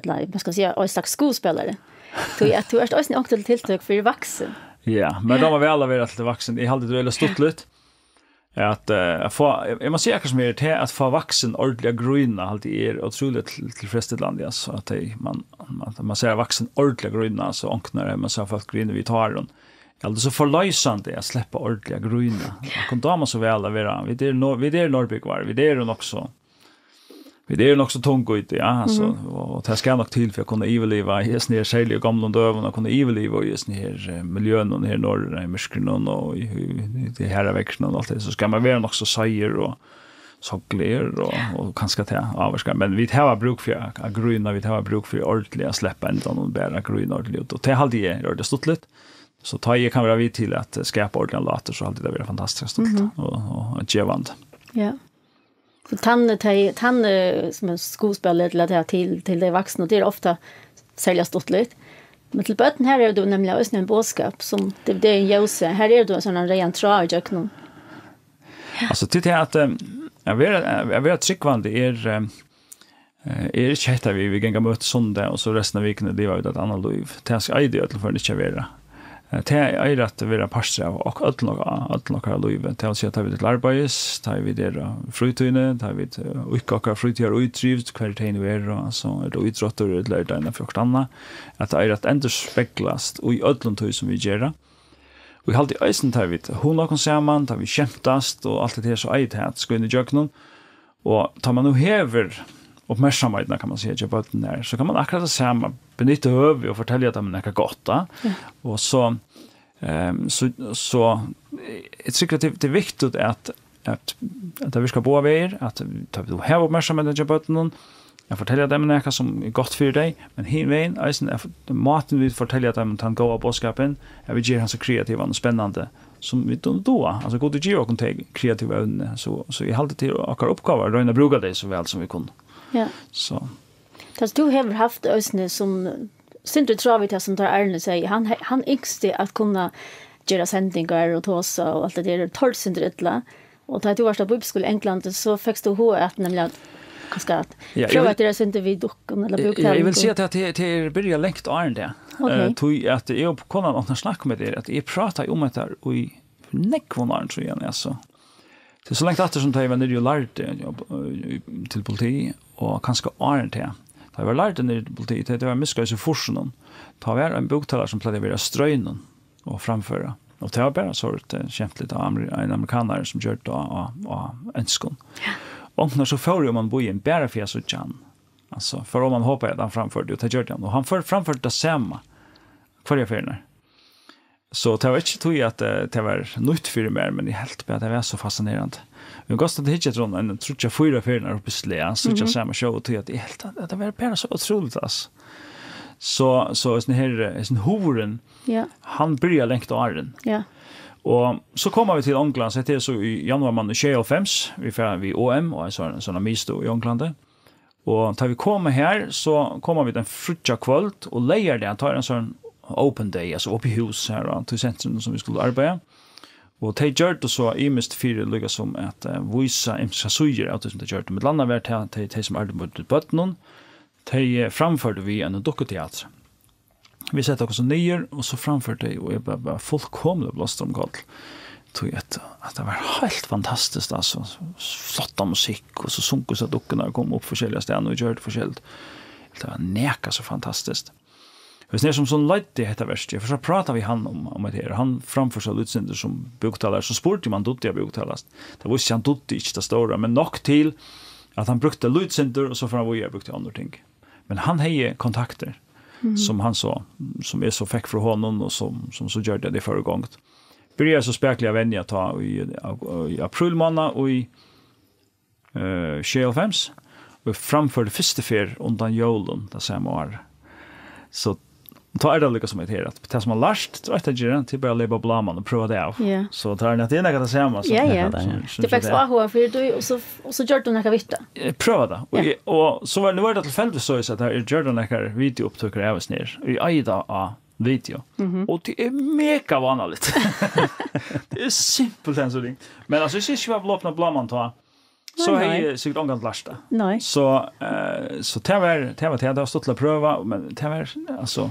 ella, hvat skal eg siga, ein slags skuespælari. Tú, at tú ert eisini onkuntíð til tiltøk fyri vaksin. Ja, men tað má væl at vera til vaksin. Eg haldi, tað er stuttligt. At, eh, at fáa, eg, eg má siga akkurát sum er, til at fáa vaksin ordiliga grína, haldi eg er ótrúliga til, tilfredsstillandi, altso, at tey, man, man, man sær vaksin ordiliga grína, so onkuntíð, man sær fólk grína við tárum. Ja, tað er so forloysandi at sleppa ordiliga at grína. Okkum dámar so væl at vera, vit eru nor-, vit eru norðbúgvar, vit eru nokk so, vit eru nokk so tung í tí, ja, altso, Mhm. og, og tað skal nokk til fyri at kunna yvirliva í hesum her serliga gomlum døgum, at kunna yvirliva í hesum her, eh, miljøum her norður, í myrkrinum og í, í, í, í harða veðrinum og alt tað, so skal man vera nokk so seigur og soglegur og, og kanska tað ávirkar. Men vit hava brúk fyri at, at grína, vit hava brúk fyri ordiliga at sleppa endan og bara grína ordiliga út. Og tað haldi eg er ordiliga stuttligt. So tá eg kann vera við til at skapa ordiligan látur, so haldi eg tað vera fantastiskt stuttligt Mhm. og, og gevandi. Ja. So tann, tey, tann, eh, sum er skuespælir til at, til, til tey vaksnu, tað er ofta serliga stuttligt. Men til børn, her er tú nemliga eisini ein boðskap, sum tað, tað er ein ljósi. Her er tú ein sånn reyðan tráð í gjøgnum. Altso, til tað at, eh, at vera, at vera trúgvandi er, eh, eh, er ikki hetta við, vit ganga møti sunnudag, og so restina av vikuni liva vit eitt annað lív. Tað skal eiga í øllum førum ikki at vera. Eh, tað eigur at vera partur av ok-, øllum ok-, øllum okkara lívi. Tað vil siga, tá vit eru til arbeiðis, tá vit eru á frítíðini, tá vit, eh, íðka okkara frítíðarítriv, hvar tey nú eru, altso, er tað ítróttur, ella er tað ein fyri okkurt annað, at tað eigur at endurspeglast í øllum tí sum vit gera. Og eg haldi eisini, tá vit hugna okkum saman, tá vit skemtast, og alt det her, so eigur tað at skína ígjøgnum. Og tá man nú hevur uppmerksamheitina, kann man siga, hjá børnum her, so kann man akkurát tað sama, benytta høvið og fortelja teimum nakað gott, tá. Ja. Og so, ehm, so, so, eg trúgvi, at tað, tað er viktigt at, at, at tað virkar báðar vegir, at tá tú hevur uppmerksamheitina hjá børnunum, at fortelja teimum nakað sum er gott fyri tey, men hin vegin eisini at mátin vit fortelja teimum tann góða boðskapin, at vit gera hann so kreativan og spennandi, sum vit do-, duga. Altso, Gud gevur okkum tey kreativu evnini, so, so eg haldi, tað er okkara uppgáva at royna at brúka tey so væl sum vit kunnu. Ja. So. Tað, tú hevur havt eisini sum, sindur tráð við tað, sum teir Arne segði, hann he-, hann ynskti at kunna gera sendingar og tosa og alt tað har, tordi sindur illa. Og tá tú varst á bíbliuskúla í Onglandi, so fekst tú hug at, nemliga, kanska at Ja, eg prøva vil at gera sindur við dukkum ella Eg, eg vil búklæringu. Siga at tað, tað er byrjað langt áðrenn tað. Ok. Eh, tí at eg og konan, hon har snakka um tað, at eg prátaði um hetta í nógvum árum síðan, altso. Tað er so langt aftur sum tá eg var niðri og lærdi, ja, í, til politi, og kanska áðrenn tað. Tá eg var lærdi niðri til politi, tað, tað var miska í fýrsunum. Tá var ein búktalari sum plagdi at vera á Strøynum og framføra. Og tað var bara so, eh, skemtiligt, av amer-, ein amerikanari sum gjørdi tað á, á, á enskum. Ja. Og nú so fór eg um hann býin bara fyri at síggja hann. Altso, fór um hann, hopaði at hann framførdi, og tað gjørdi hann. Og hann fór, framførdi tað sama hvørja ferðina. So tað var ikki tí at, eh, tað var nýtt fyri mær, men eg helt bara at tað var so fascinerandi. Men gott at hyggja eftir honum, ein tríggjar, fýra ferðir upp í slag, síggja Mhm. sama show, og tí at eg helt at, at tað var bara so ótrúligt, altso. So, so hesin her, eh, hesin hugurin, Ja. hann byrjar langt áðrenn. Ja. Og so koma vit til Onglands, hetta er so í januar mánað sjeyoghálvfems, vit fara við O M, og ein sånn, sånn miðstøð í Onglandi. Og tá vit koma her, so koma vit ein fríggjakvøld, og leygardag, tá er ein sånn open day, altso opið hús her á, til sentrum, sum vit skulu arbeiða. Og tey gjørdu so ymiskt fyri líka sum at, eh, vísa ymsar síður av tí sum tey gjørdu. Millum annað var tað, tey, tey sum arbeiddu við børnum, tey, eh, framførdu við einum dukkuteatri. Vit settu okkum so niður, og so framførdu tey, og eg bara, bara fullkomiliga blást um koll. Tí at, at tað var heilt fantastiskt, altso, flotta musikk, og so sungu so dukkurnar og komu upp forskelliga staðni og gjørdu forskelligt. Tað var nakað so fantastiskt. Hesin her sum, sum leiddi hetta verkið, eg fór so at práta við hann um, um hetta her, og hann framførdi so lítið sindur sum búktalari, so spurdi eg um hann dugdi at búktalast. Tað vísti seg, hann dugdi ikki tað stóra, men nokk til at hann brúkti lítið sindur, og so fór hann víðari og brúkti onnur ting. Men hann hevði kontaktir, Mhm. sum hann so, sum eg so fekk frá honum, og sum, sum so gjørdi at eg fór í gongd. Byrjaði so spakuliga at venja tá í, í, í aprílmánað í, eh, sjeyoghálvfems, og framførdi fyrstu ferð undan jólum tað sama ár. So tá er tað líka sum eitt her, at tað sum man lært, tað er eitt at gera, tað er bara at leypa á bláman og prøva tað av. Ja. So tá er tað, tað er nakað tað sama, so Ja, ja. nakað tað, sum, sum Tú fekst tað. áhuga fyri tí, og so, og so gjørdi tú nakað við tað. Eg prøvaði tað. Og, Ja. eg, og so var, nú var tað tilfeldigvis so, at eg gjørdi nakrar videoupptøkur av hesum her. Eg eigi tað á video. Mhm. Og tað er mega vánaligt. Tað er simpelthen so ringt. Men altso, viss eg ikki var blivin opnað bláman tá, so Nei, hevði nei. eg sikkurt ongantíð lært tað. Nei. So, eh, so tað var, tað var, tað var stuttligt at prøva, men tað var, altso,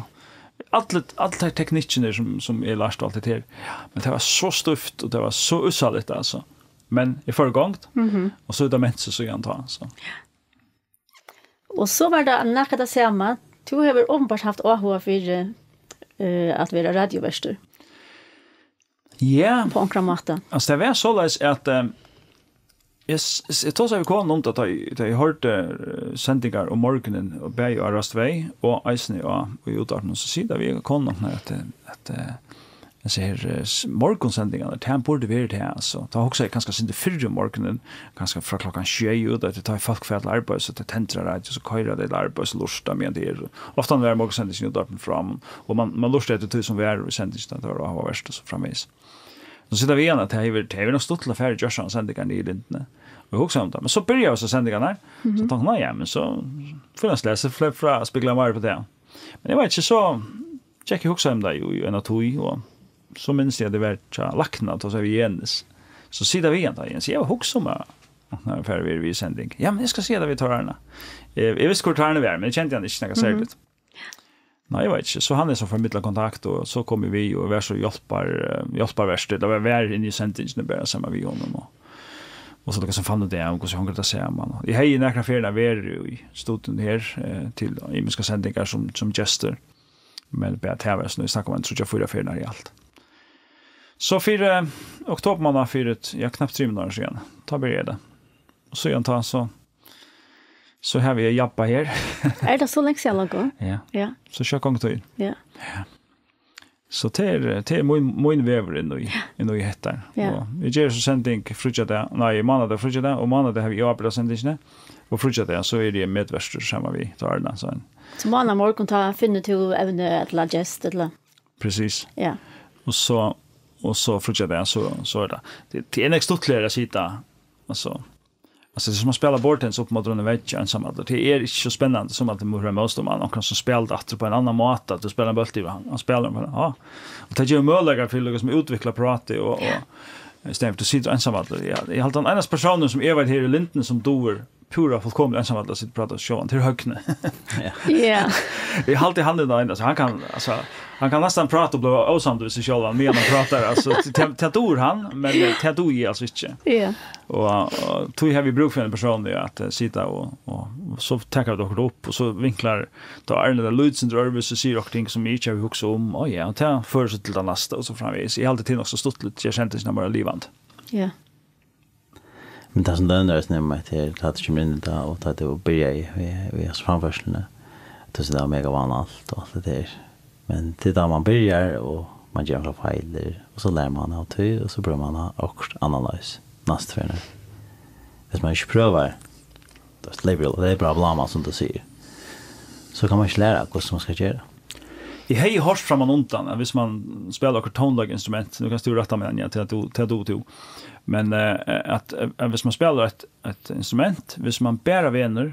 allir, allir teknikkirnir sum, sum eg lærdi og alt tað her, men tað var so stívt og tað var so ússaligt, altso. Men eg fór í gongd, Mhm. og so er tað ment seg síðan tá, so. Og so var tað nakað tað sama. Tú hevur openbart havt áhuga fyri, eh, at vera radiovertur. Ja. Á onkran máta. Altso, tað var soleiðis at, eh, eg s-, s-, eg tosaði við konu um tað, tá eg, tá eg hoyrdi, eh, sendingar um morgunin, og bæði á Rás tvey og eisini á, í útvarpinum, so sigur tað við konu at, at, eh, Hesi her, eh, s-, morgunsendingarnar, tað burdi verið tað, altso. Tá hugsaði eg kanska sindur fyrr um morgunin, kanska frá klokkan sjey út, at tá ið fólk fara til arbeiðis, so tey tendra radio, so koyra tey til arbeiðis, lurta meðan tey eru. Ofta var morgunsendingin í útvarpinum frá, men, og man, man lurtaði eftir tí sum var í sendingini, at tað var áhugavert og so framvegis. So situr við hann, at tað hevur, tað hevur nokk stuttligt at fara í gjørt sendingar niðri í Lindini. Og eg hugsaði um tað. Men so byrjaðu so sendingarnar, so Mhm. tók man, ja, men so fyrst og fremst lesa frá, frá spegla meira på det. Men eg veit ikki, so gekk eg og hugsaði um tað í, í eina tíð, og so minnist eg, at eg var hjá lækna, tá sá við Jenis. So sigur hann við hann, tá, Jenis, eg var hugsa um at, at hann fær verið við í sending. Ja, men eg skal siga tað við Tor Arne. Eg, eg visti, hvør Tor Arne var, men eg kendi hann ikki nakað Mhm. serligt. Nei, eg veit ikki. So hann er so formidla kontakt, og so kom eg við, og var so hjálpar-, eh, hjálparvertur. Tað var, var inni í sendingini bara saman við honum, og, og so tað sum fann út av, hvussu hongur tað saman. Og eg hevði nakrar ferðir verið í studion her, eh, til ymiskar sendingar sum, sum gestur. Men bara tað var, so nú snakka um ein tríggjar, fýra ferðir í alt. So fyri, eh, oktobermánað fyri, ja, knappt trimum árum síðan, tá byrjaði eg. Og síðan tá, so, so havi eg jabbað her. Er tað so langt síðan, Lango? Ja. Ja. So skjótt gongur tíðin. Ja. Ja. So tað er, tað er mín, mín vegur inn í, inn í hetta. Ja. Og eg geri so sending fríggjadag, nei, mánadag, fríggjadag, og mánadag havi eg ábyrgd av sendingini, og fríggjadag so eri eg medvertur saman við Tárna, so. So mánadag morgun, tá finnur tú evni ella gest, ella? Precis. Ja. Og so, og so fríggjadag, so, so er tað. Tað, tað er nógv stuttligari at sita, altso, Altso, tað er sum at spæla borðtennis upp móti einum veggi, einsamallur. Tað er ikki so spennandi sum at tú møtir mótstøðumann, onkran sum spælir tað aftur á ein annan máta, at tú spælir ein bólt yvir hann, hann spælir hann, ja. Og tað gevur møguleikar fyri líkasum at útvikla prátið og, og í staðin fyri at tú situr einsamallur. Ja, eg haldi, tann einasti persónurin sum eg veit her í Lindini sum dugir púra fullkomiliga einsamallur at sita og práta við sjálvan, tað er Høgni. Ja. Ja. Eg haldi, hann er tann einasti, altso, hann kann, altso, hann kann næstan práta og blíva ósamdur við seg sjálvan, meðan hann prátar, altso, tað, tað dugir hann, men, eh, tað dugi eg altso ikki. Ja. Og, og tí havi vit brúk fyri ein persón, ja, at, eh, sita og, og, og so taka vit okkum upp, og so vinklar tá Arne tað lítið sindur øðrvísi, sigur okkurt ting sum eg ikki havi hugsað um. Ó ja, og tað førir so til tað næsta, og so framvegis. Eg haldi, tað er nokk so stuttligt, ger sendingina meira livandi. Ja. Men tað sum tú nevnir eisini um at her, tá tú kemur inn í tað, og tá tú byrjar í, í, í, í framførsluni, tú sigur, tað er mega vanligt og alt tað har. Men tað er tá man byrjar, og man ger nakrar feilir, og so lærir man av tí, og so prøvar man okkurt annarleiðis næstu ferð. Hvis man ikki prøvar, tað er bara, tað er bara blama, sum tú sigur. So kann man ikki læra hvussu man skal gera. Eg hevði hoyrt frammanundan, at hvis man spælir okkurt tónleikarinstrument, nú kanst tú rætta meg, Anja, til at tú, til at tú, tú. Men, eh, at, at hvis man spælir eitt, eitt instrument, hvis man bara venur,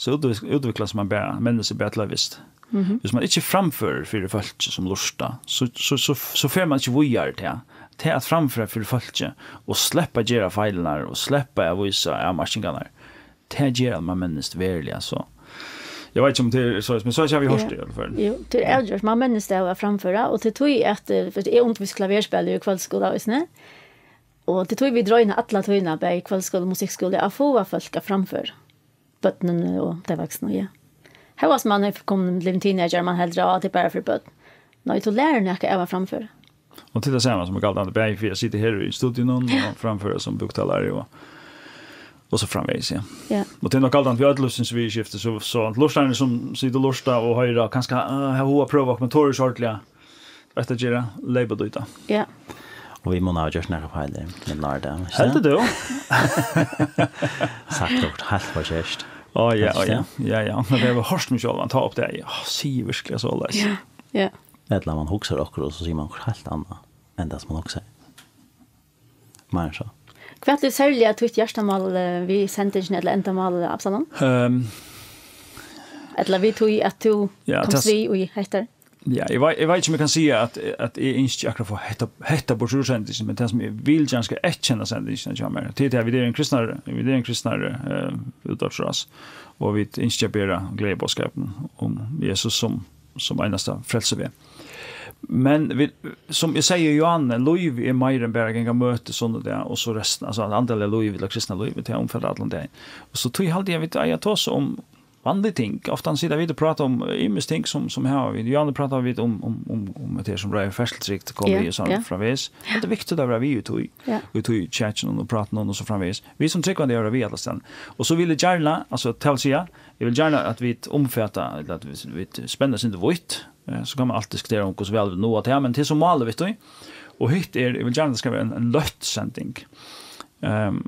so útvik-, útviklar man bara, mennir seg bara til ein vist. Mhm. Hvis man ikki framførir fyri fólki sum lurta, so, so, so, so fer man ikki víðari til. Til at framføra fyri fólki og sleppa at gera feilirnar og sleppa at vísa avmarkingarnar, tað ger at man mennist veruliga, so. Eg veit ikki um tað er so, men so havi eg hoyrt tað í alla fall. Jú, tað er avgjørt. Man mennist av at framføra, og tað er tí at, eh, fyri eg undirvísi klaverspæli í kvøldskúla eisini, og tað er tí vit royna alla tíðina, bæði í kvøldskúla og musikkskúla, at fáa fólk at framføra. Børnini og tey vaksnu, ja. Hóast man er komin til teenager, man heldur, at tað er bara fyri børn. Nei, tú lærir nakað av at framføra. Og til tað sama sum er galdandi, bæði fyri at sita her í studionum og framføra sum bóktalari og, og so framvegis, ja. Ja. Og tað er nokk galdandi við øll lívsins viðurskifti, so, so lurtararnir sum sita og lurta og hoyra, kanska, eh, hava hug at prøva, men tora ikki ordiliga. Veit at gera, leyp út í tað. Ja. Og vit munnu hava gjørt nakrar feilir, men nær tað, ikki? Heldur tú? Sagt okkurt heilt forkert. Á, ja, á, ja. Ikki sant? Ja, ja. Men tað var hoyrt meg sjálvan ta upp tað. Ja, sigur virkuliga soleiðis. Ja, ja. Ella man hugsar okkurt, og so sigur man okkurt heilt annað enn tað sum man hugsar. Meir enn so. Hvat er serliga títt hjartamál, eh, við sendingini ella endamál, Absalon? Ehm. Ella við tí at tú Ja, komst tað s- við í hetta? Ja, eg veit, eg veit ikki, um eg kann siga, at, at eg ynski akkurát at fáa hetta, hetta burtur úr sendingini, men tað, sum eg vil gjarna skal eyðkenna sendingina hjá mær, tað er, at vit eru ein kristnari, vit eru ein kristnari, eh, útvarpsrás, og vit ynskja at bera gleðiboðskapin um Jesus sum, sum einasta frelsiveg. Men vit, sum eg sigi í Johanne, lívið er meira enn bara at ganga á møti sunnudag, og so restina, altso, andaliga lívið, ella kristna lívið, tað umfatar allan dagin. Og so tí haldi eg, at vit eiga at tosa um vanlig ting. Ofta sita vit og prata um ymisk ting sum, sum hava vit. Johanne prata vit um, um, um, um at tað er sum reiður ferðslutrygd, kollegi Ja, og so ja. framvegis. Ja. Tað er viktigt at vera við í tí, Ja. í tí chattinum og prátinum og so framvegis. Vit sum trúgvandi eiga at vera við allastaðni. Og so vil eg gjarna, altso, tað vil siga, eg vil gjarna at vit umfata, ella at vit, vit spenna seg vítt. Eh, so kann man altíð diskutera um hvussu væl vit náa tað, men tað er sum málið við tí. Og hitt er, eg vil gjarna at tað skal vera ein, ein løtt sending. Ehm,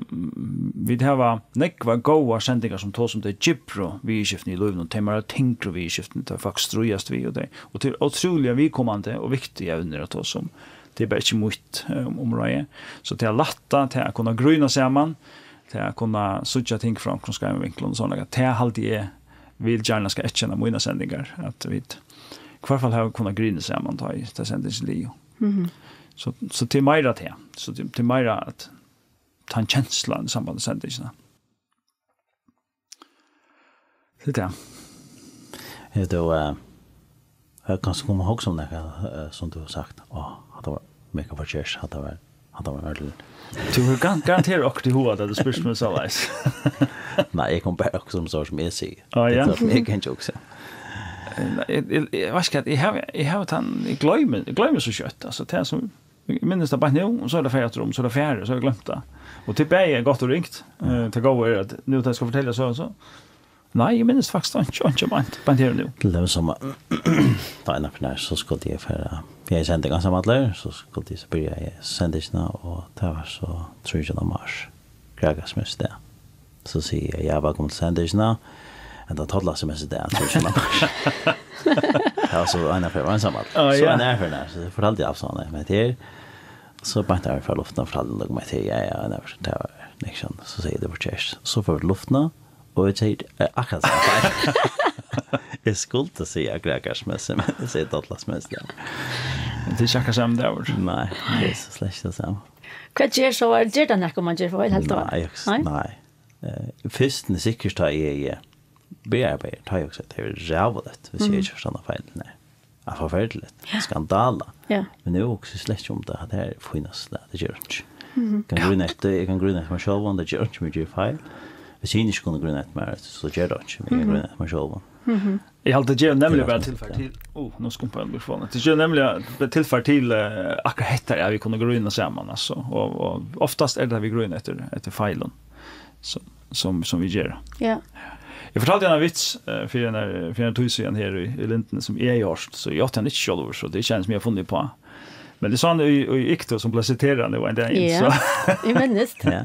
vit hava nógvar góðar sendingar sum tosa um tey djúpru viðurskiftini í lívinum, tey meira tyngru viðurskiftini, tey fólk stríðast við og tey, og tað er ótrúliga viðkomandi og viktig evni at tosa um. Tað er bara ikki mítt, eh, um-, umráði. So tað at lætta, tað at kunna grína saman, tað at kunna síggja ting frá onkrum skeiðum vinklum og sovorðið, tað haldi eg vil gjarna skal eyðkenna mínar sendingar, at vit í hvørt fall hava kunnað grínað saman, tá ið, tá sendingin er liðug. Mhm. So, so tað er meira tað. So tað, tað er meira at tað er ein kensla í samband við sendingina. Tað er tað. Hevur tú, eh, eh, kanska komið at hugsa um nakað, eh, sum tú hevur sagt, "Á, hatta var mega forkert, hatta var, hatta var øgiliga." Tú hevur gar-, garantera okkurt í huga, tá tú spyrt meg soleiðis. Nei, eg kom bara okkurt sum, sum eg sigi. Á, ja. Tað er tað, sum eg kann hugsa. Eh, nei, eg, eg, eg veit ikki hvat, eg havi, eg havi tann, eg gloymi, eg gloymi so skjótt, altso, tað er sum Eg minnist tað beint nú, og so er tað farið aftur um, so er tað farið, so er tað gloymt tað. Og tað er bæði gott og ringt. Eh, tað góða er, at nú tá eg skal fortelja søgu, so, nei, eg minnist faktiskt einki, einki beint, beint her og nú. Til dømis sum, tá eg var nær, so skuldi eg fara Eg hevði sending einsamallur, so skuldi eg so byrja í sendingina, og tað var so trýogtjúgunda mars, Grækarismessudag. So sigi eg, "Ja, vælkomin til sendingina." Henda tollaksmessudag, trýogtjúgunda mars. Tað var so ein ferð var einsamallur. Á, so ja. Ein ferð, so fortaldi eg alt saman, men tað er, so beint har frá luftina fortaldi eg, men tað er, ja, ja, ein ferð, tað var, liksom, so sigi eg, "Tað var kjekt." So fór luftina, og eg sigi, eh, akkurát sama feil. Eg skuldi siga Grækarismessu, men eg sigi tollaksmessu, ja. Men tað er ikki akkurát sama dagur. Nei, tað er so slett tað sama. Hvat ger so, ger tað nakað, um man ger feil heilt ár? Nei, eg, nei. Eh, fyrst, men sikkurt tá eg, eh, bearbeiði, tá eg hugsi, tað er ræðuligt, hvis eg ikki forstandi feil, nei. Ja, forferdeligt. Ja. Skandala. Ja. Men nú hugsi eg slett ikki um tað, at tað er fínasta slag, tað ger einki. Mhm. Kann grínast eftir, eg kann grínast eftir mær sjálvum, tað ger einki, um eg geri feil. Hvis hinir ikki kunnu grína eftir mær, so ger tað einki, men eg kann grínast eftir mær sjálvum. Mhm. Eg haldi, tað ger nemliga bara tilfar til, ó, nú skumpaði mikrofonin. Tað ger nemliga bara tilfar til, eh, akkurát hetta, at vit kunnu grína saman, altso. Og, og oftast er tað, vit grína eftir, eftir feilum, sum, sum, sum vit gera. Ja. Eg fortaldi ein vits, eh, fyri ein, fyri ein tíð síðan her í, í Lindini, sum eg hevði hoyrt, so eg átti hann ikki sjálvur, so tað er ikki ein, sum eg havi funnið uppá. Men eg sá hann í, í Iktus, sum bleiv siterað nú ein dagin, ja, so. Eg minnist. Ja.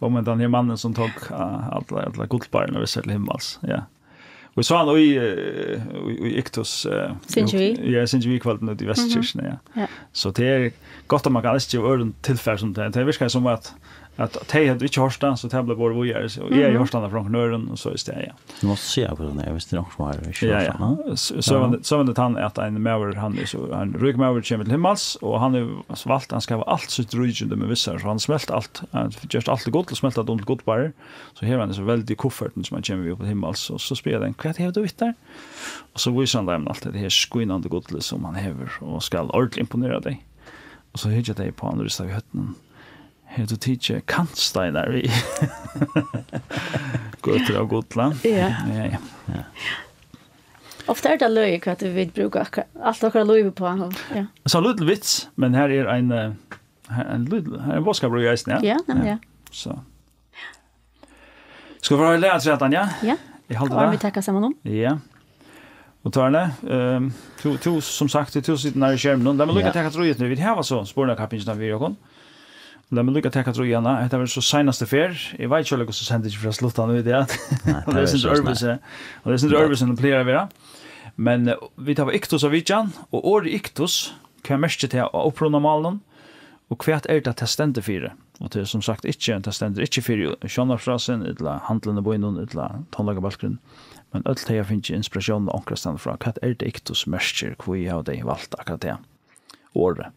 Og men den her mannen, sum tók, eh, alla, alla gullbarrini og við sær til himmals, ja. Og eg sá hann í, eh, í, í Iktus, eh, Syngi við? Ja, Syngi við kvøldið úti í Vesturkirkjuni, ja. Ja. So tað er gott, at man kann ikki geva øðrum tilfar sum tað. Tað virkar sum at, at tey høvdu ikki hoyrt tað, so tað bleiv borið víðari, so eg hevði hoyrt hann frá onkrum øðrum, og so í staðin, ja. Tú mást siga, hvør hann er, hvis tað er onkrum har ikki hoyrt hann, ja. S-, søgan, søgan er tann, at ein maður, hann er so, ein ríkur maður kemur til himmals, og hann hevur valt, hann skal hava alt sítt ríkidømi við sær, so hann smelt alt, hann gjørt alt til gull og smelt tað um til gullbarrir. So hevur hann hesa veldigu kuffertin, sum hann kemur við upp til himmals, og so spyr hann, "Hvat hevur tú við tær?" Og so vísir hann teimum alt hetta her skínandi gullið, sum hann hevur, og skal ordiliga imponera tey. Og so hyggja tey upp á hann og rista við høvdinum. "Hevur tú tikið kantsteinar við?" Gøtur av gulli. Ja. Ja, ja. Ja. Ofta er tað løgið, hvat vit brúka akkur-, alt okkara lív uppá, og, ja. So ein lítil vits, men her er ein, eh, her er ein lítil, her er ein boðskapur í eisini, ja? Ja, nemliga. Ja. So. Skal vit fara í lag afturat, Anja? Ja. Eg haldi tað. Vit taka saman um. Ja. Og Tarle, ehm, tú, tú, sum sagt, tú situr nær í skerminum. Lat meg líka taka trýstini. Vit hava so spurnakappingina við okkum. Lat meg líka taka trýstini. Hetta verður so seinastu ferð. Eg veit ikki, hvussu sendingin fer at slutta nú í dag. Nei, tað er sindur øðrvísi. Og tað er sindur øðrvísi enn tað plagar at vera. Men, eh, vit hava Iktus av vitjan, og orðið Iktus, hvat merkir tað á upprunamálinum? Og hvat er tað, tað stendur fyri? Og tað er sum sagt ikki, tað stendur ikki fyri sjónvarpsrásin, ella handilin í býnum, ella tónleikabólkurin, men øll tey hava fingið inspiratión onkrastaðni frá. Hvat er tað Iktus merkir? Hví hava tey valt akkurát tað orðið?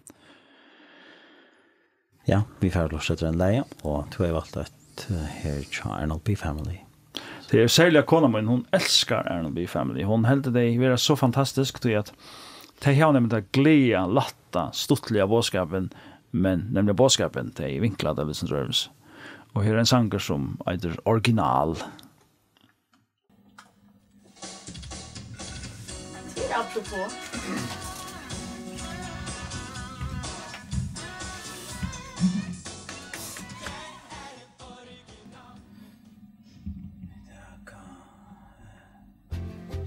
Ja, vit fara at lurta eftir einum lagi, og tú hevur valt eitt, eh, her hjá Arnold B Family. Tað er serliga kona mín, hon elskar Arnold B Family. Hon heldur tey vera so fantastisk, tí at tey hava nemliga tað glaða, lætta, stuttliga boðskapin, men nemliga boðskapin, tey vinkla tað við sindur øðrvísi. Og her er ein sangur, sum eitur Original. Til apropos.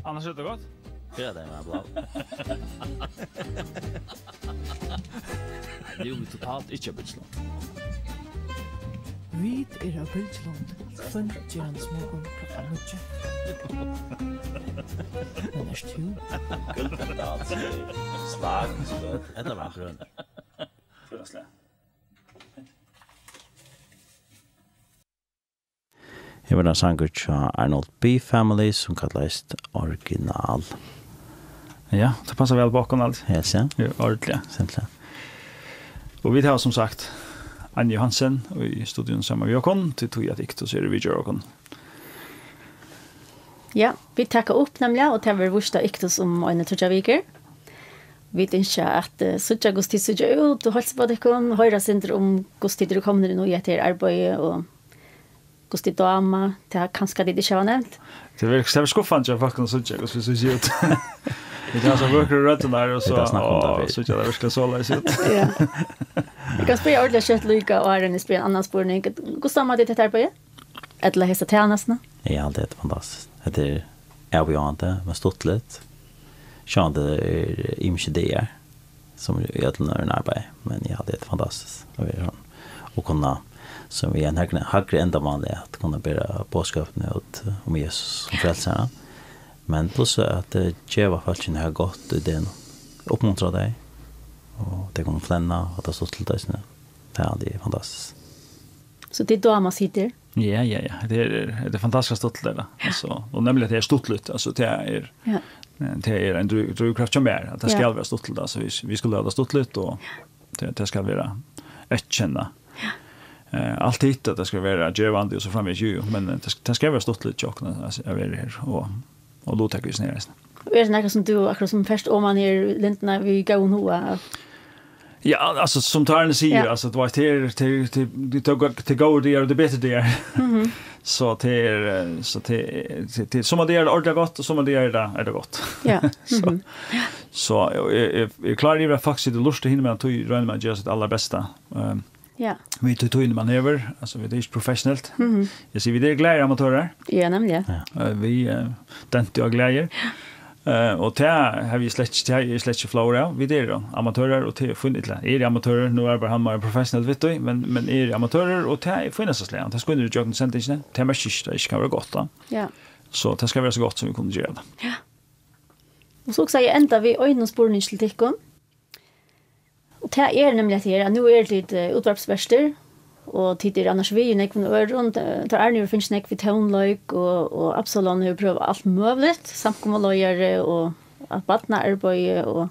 Annars er tað gott. Fyrradagin var blá. Nú er totalt ikki á Bylgjulond. Vit eru á Bylgjulond, hvønn gerandismorgun klokkan níggju. Men ert tú? Gullbrandal sigur, slag, spøk, ella var grønur. Grønslag. Her var ein sangur hjá Arnold B Family, sum kallaðist Original. Ja, tað passar væl við okkum alt. Ja, sé. Ja, ordiliga. Simpelthen. Og vit hava sum sagt Anja Johansen í studioini saman við okkum, tí tí at Iktus er við okkum. Ja, vit taka upp nemliga, og tað verður víst á Iktus um eina tríggjar vikur. Vit ynskja at, eh, síggja, hvussu tit síggja út, og heilsa uppá tykkum, hoyra sindur um, hvussu tit eru komnir inn í hetta her arbeiði, og hvussu tit dáma, tað kanska tit ikki hava nevnt. Tað verður, tað verður skuffandi hjá fólkum at síggja, hvussu vit síggja út. Vit hava so vøkru røddirnar, og so, Vit hava snakka um tað og fyrr. Síggja tað virkuliga soleiðis út. Ja. Eg kann spyrja ordiliga skjótt líka, áðrenn eg spyr ein annan spurning. Hvussu dámar tit hetta arbeiðið? Ella hesa tænastuna? Eg haldi, hetta er fantastiskt. Hetta er avbjóðandi, men stuttligt. Sjálvandi er ymsir dagar. sum í øllum øðrum arbeiði, men eg haldi, tað er fantastiskt at vera her og kunna, sum við ein hægri, hægri endamáli, at kunna bera boðskapin út um Jesus sum frelsara, men pluss at, eh, geva fólki nakað gott í degnum, uppmuntra tey, og tey kunnu flenna, og tað er stuttligt eisini. Tað er fantastiskt. So tit dáma at sita her? Ja, ja, ja. Tað er, tað er fantastiskt stuttligt, tað. Ja. Altso, og nevniliga at tað er stuttligt, altso, tað er, ja, eh, tað er ein drivkraft hjá mær, at tað, ja, skal vera stuttligt, altso, vit, vit skulu hava tað stuttligt, og tað, tað skal vera eyðkennandi. Ja. Eh, alt hitt, at tað skal vera gevandi og so framvegis, jú, jú, men, eh, tað sk-, tað skal vera stuttligt hjá okkum at, at vera her, og, og luttaka í hesum her eisini. Og er tað nakað sum tú, akkurát sum fert oman her í lindina, við góðum huga? Ja, altso, sum Tarjei sigur, ja, altso, tú veit, tað er, tað er, tað er, tað er gó-, tað er góðir dagar og tað er betri dagar. Mhm. So tað er, eh, so tað er, tað, tað, summar dagar er tað ordiliga gott, og summar dagar er tað, er tað gott. Ja. So, mhm, so, og eg, eg, eg klári yvir at fólk sita og lurta hinumegin, tí royna vit at gera sítt allarbesta. Ehm, ja, við tí tíðini man hevur, altso, vit eru ikki professionelt. Mhm. Eg sigi, vit eru glaðir amatørar. Ja, nevniliga. Ja. Eh, vit, eh, døntu og glaðir. Ja. Eh, og tað havi eg slett, tað havi eg slett ikki flóð av. Vit eru amatørar, og tað er fínt, ella, eg eri amatørur, nú er bara hann meira professionell við tí, men, men eg eri amatørur, og tað er fínasta slag. Tað skínur ígjøgnum sendingina. Tað merkir ikki, tað ikki kann vera gott, tá. Ja. So tað skal vera so gott, sum vit kunnu gera tað. Ja. Og so skal eg enda við einum spurningi til tykkum. Og tað er nevniliga hetta her, at nú eru tit, eh, útvarpsvertir, og tit eru annars við í nógvum øðrum. Tá, tá Arne hevur fingið nógv við tónleik, og, og Absalon hevur prøvað alt møguligt, samkomuleiðari og at barnaarbeiði og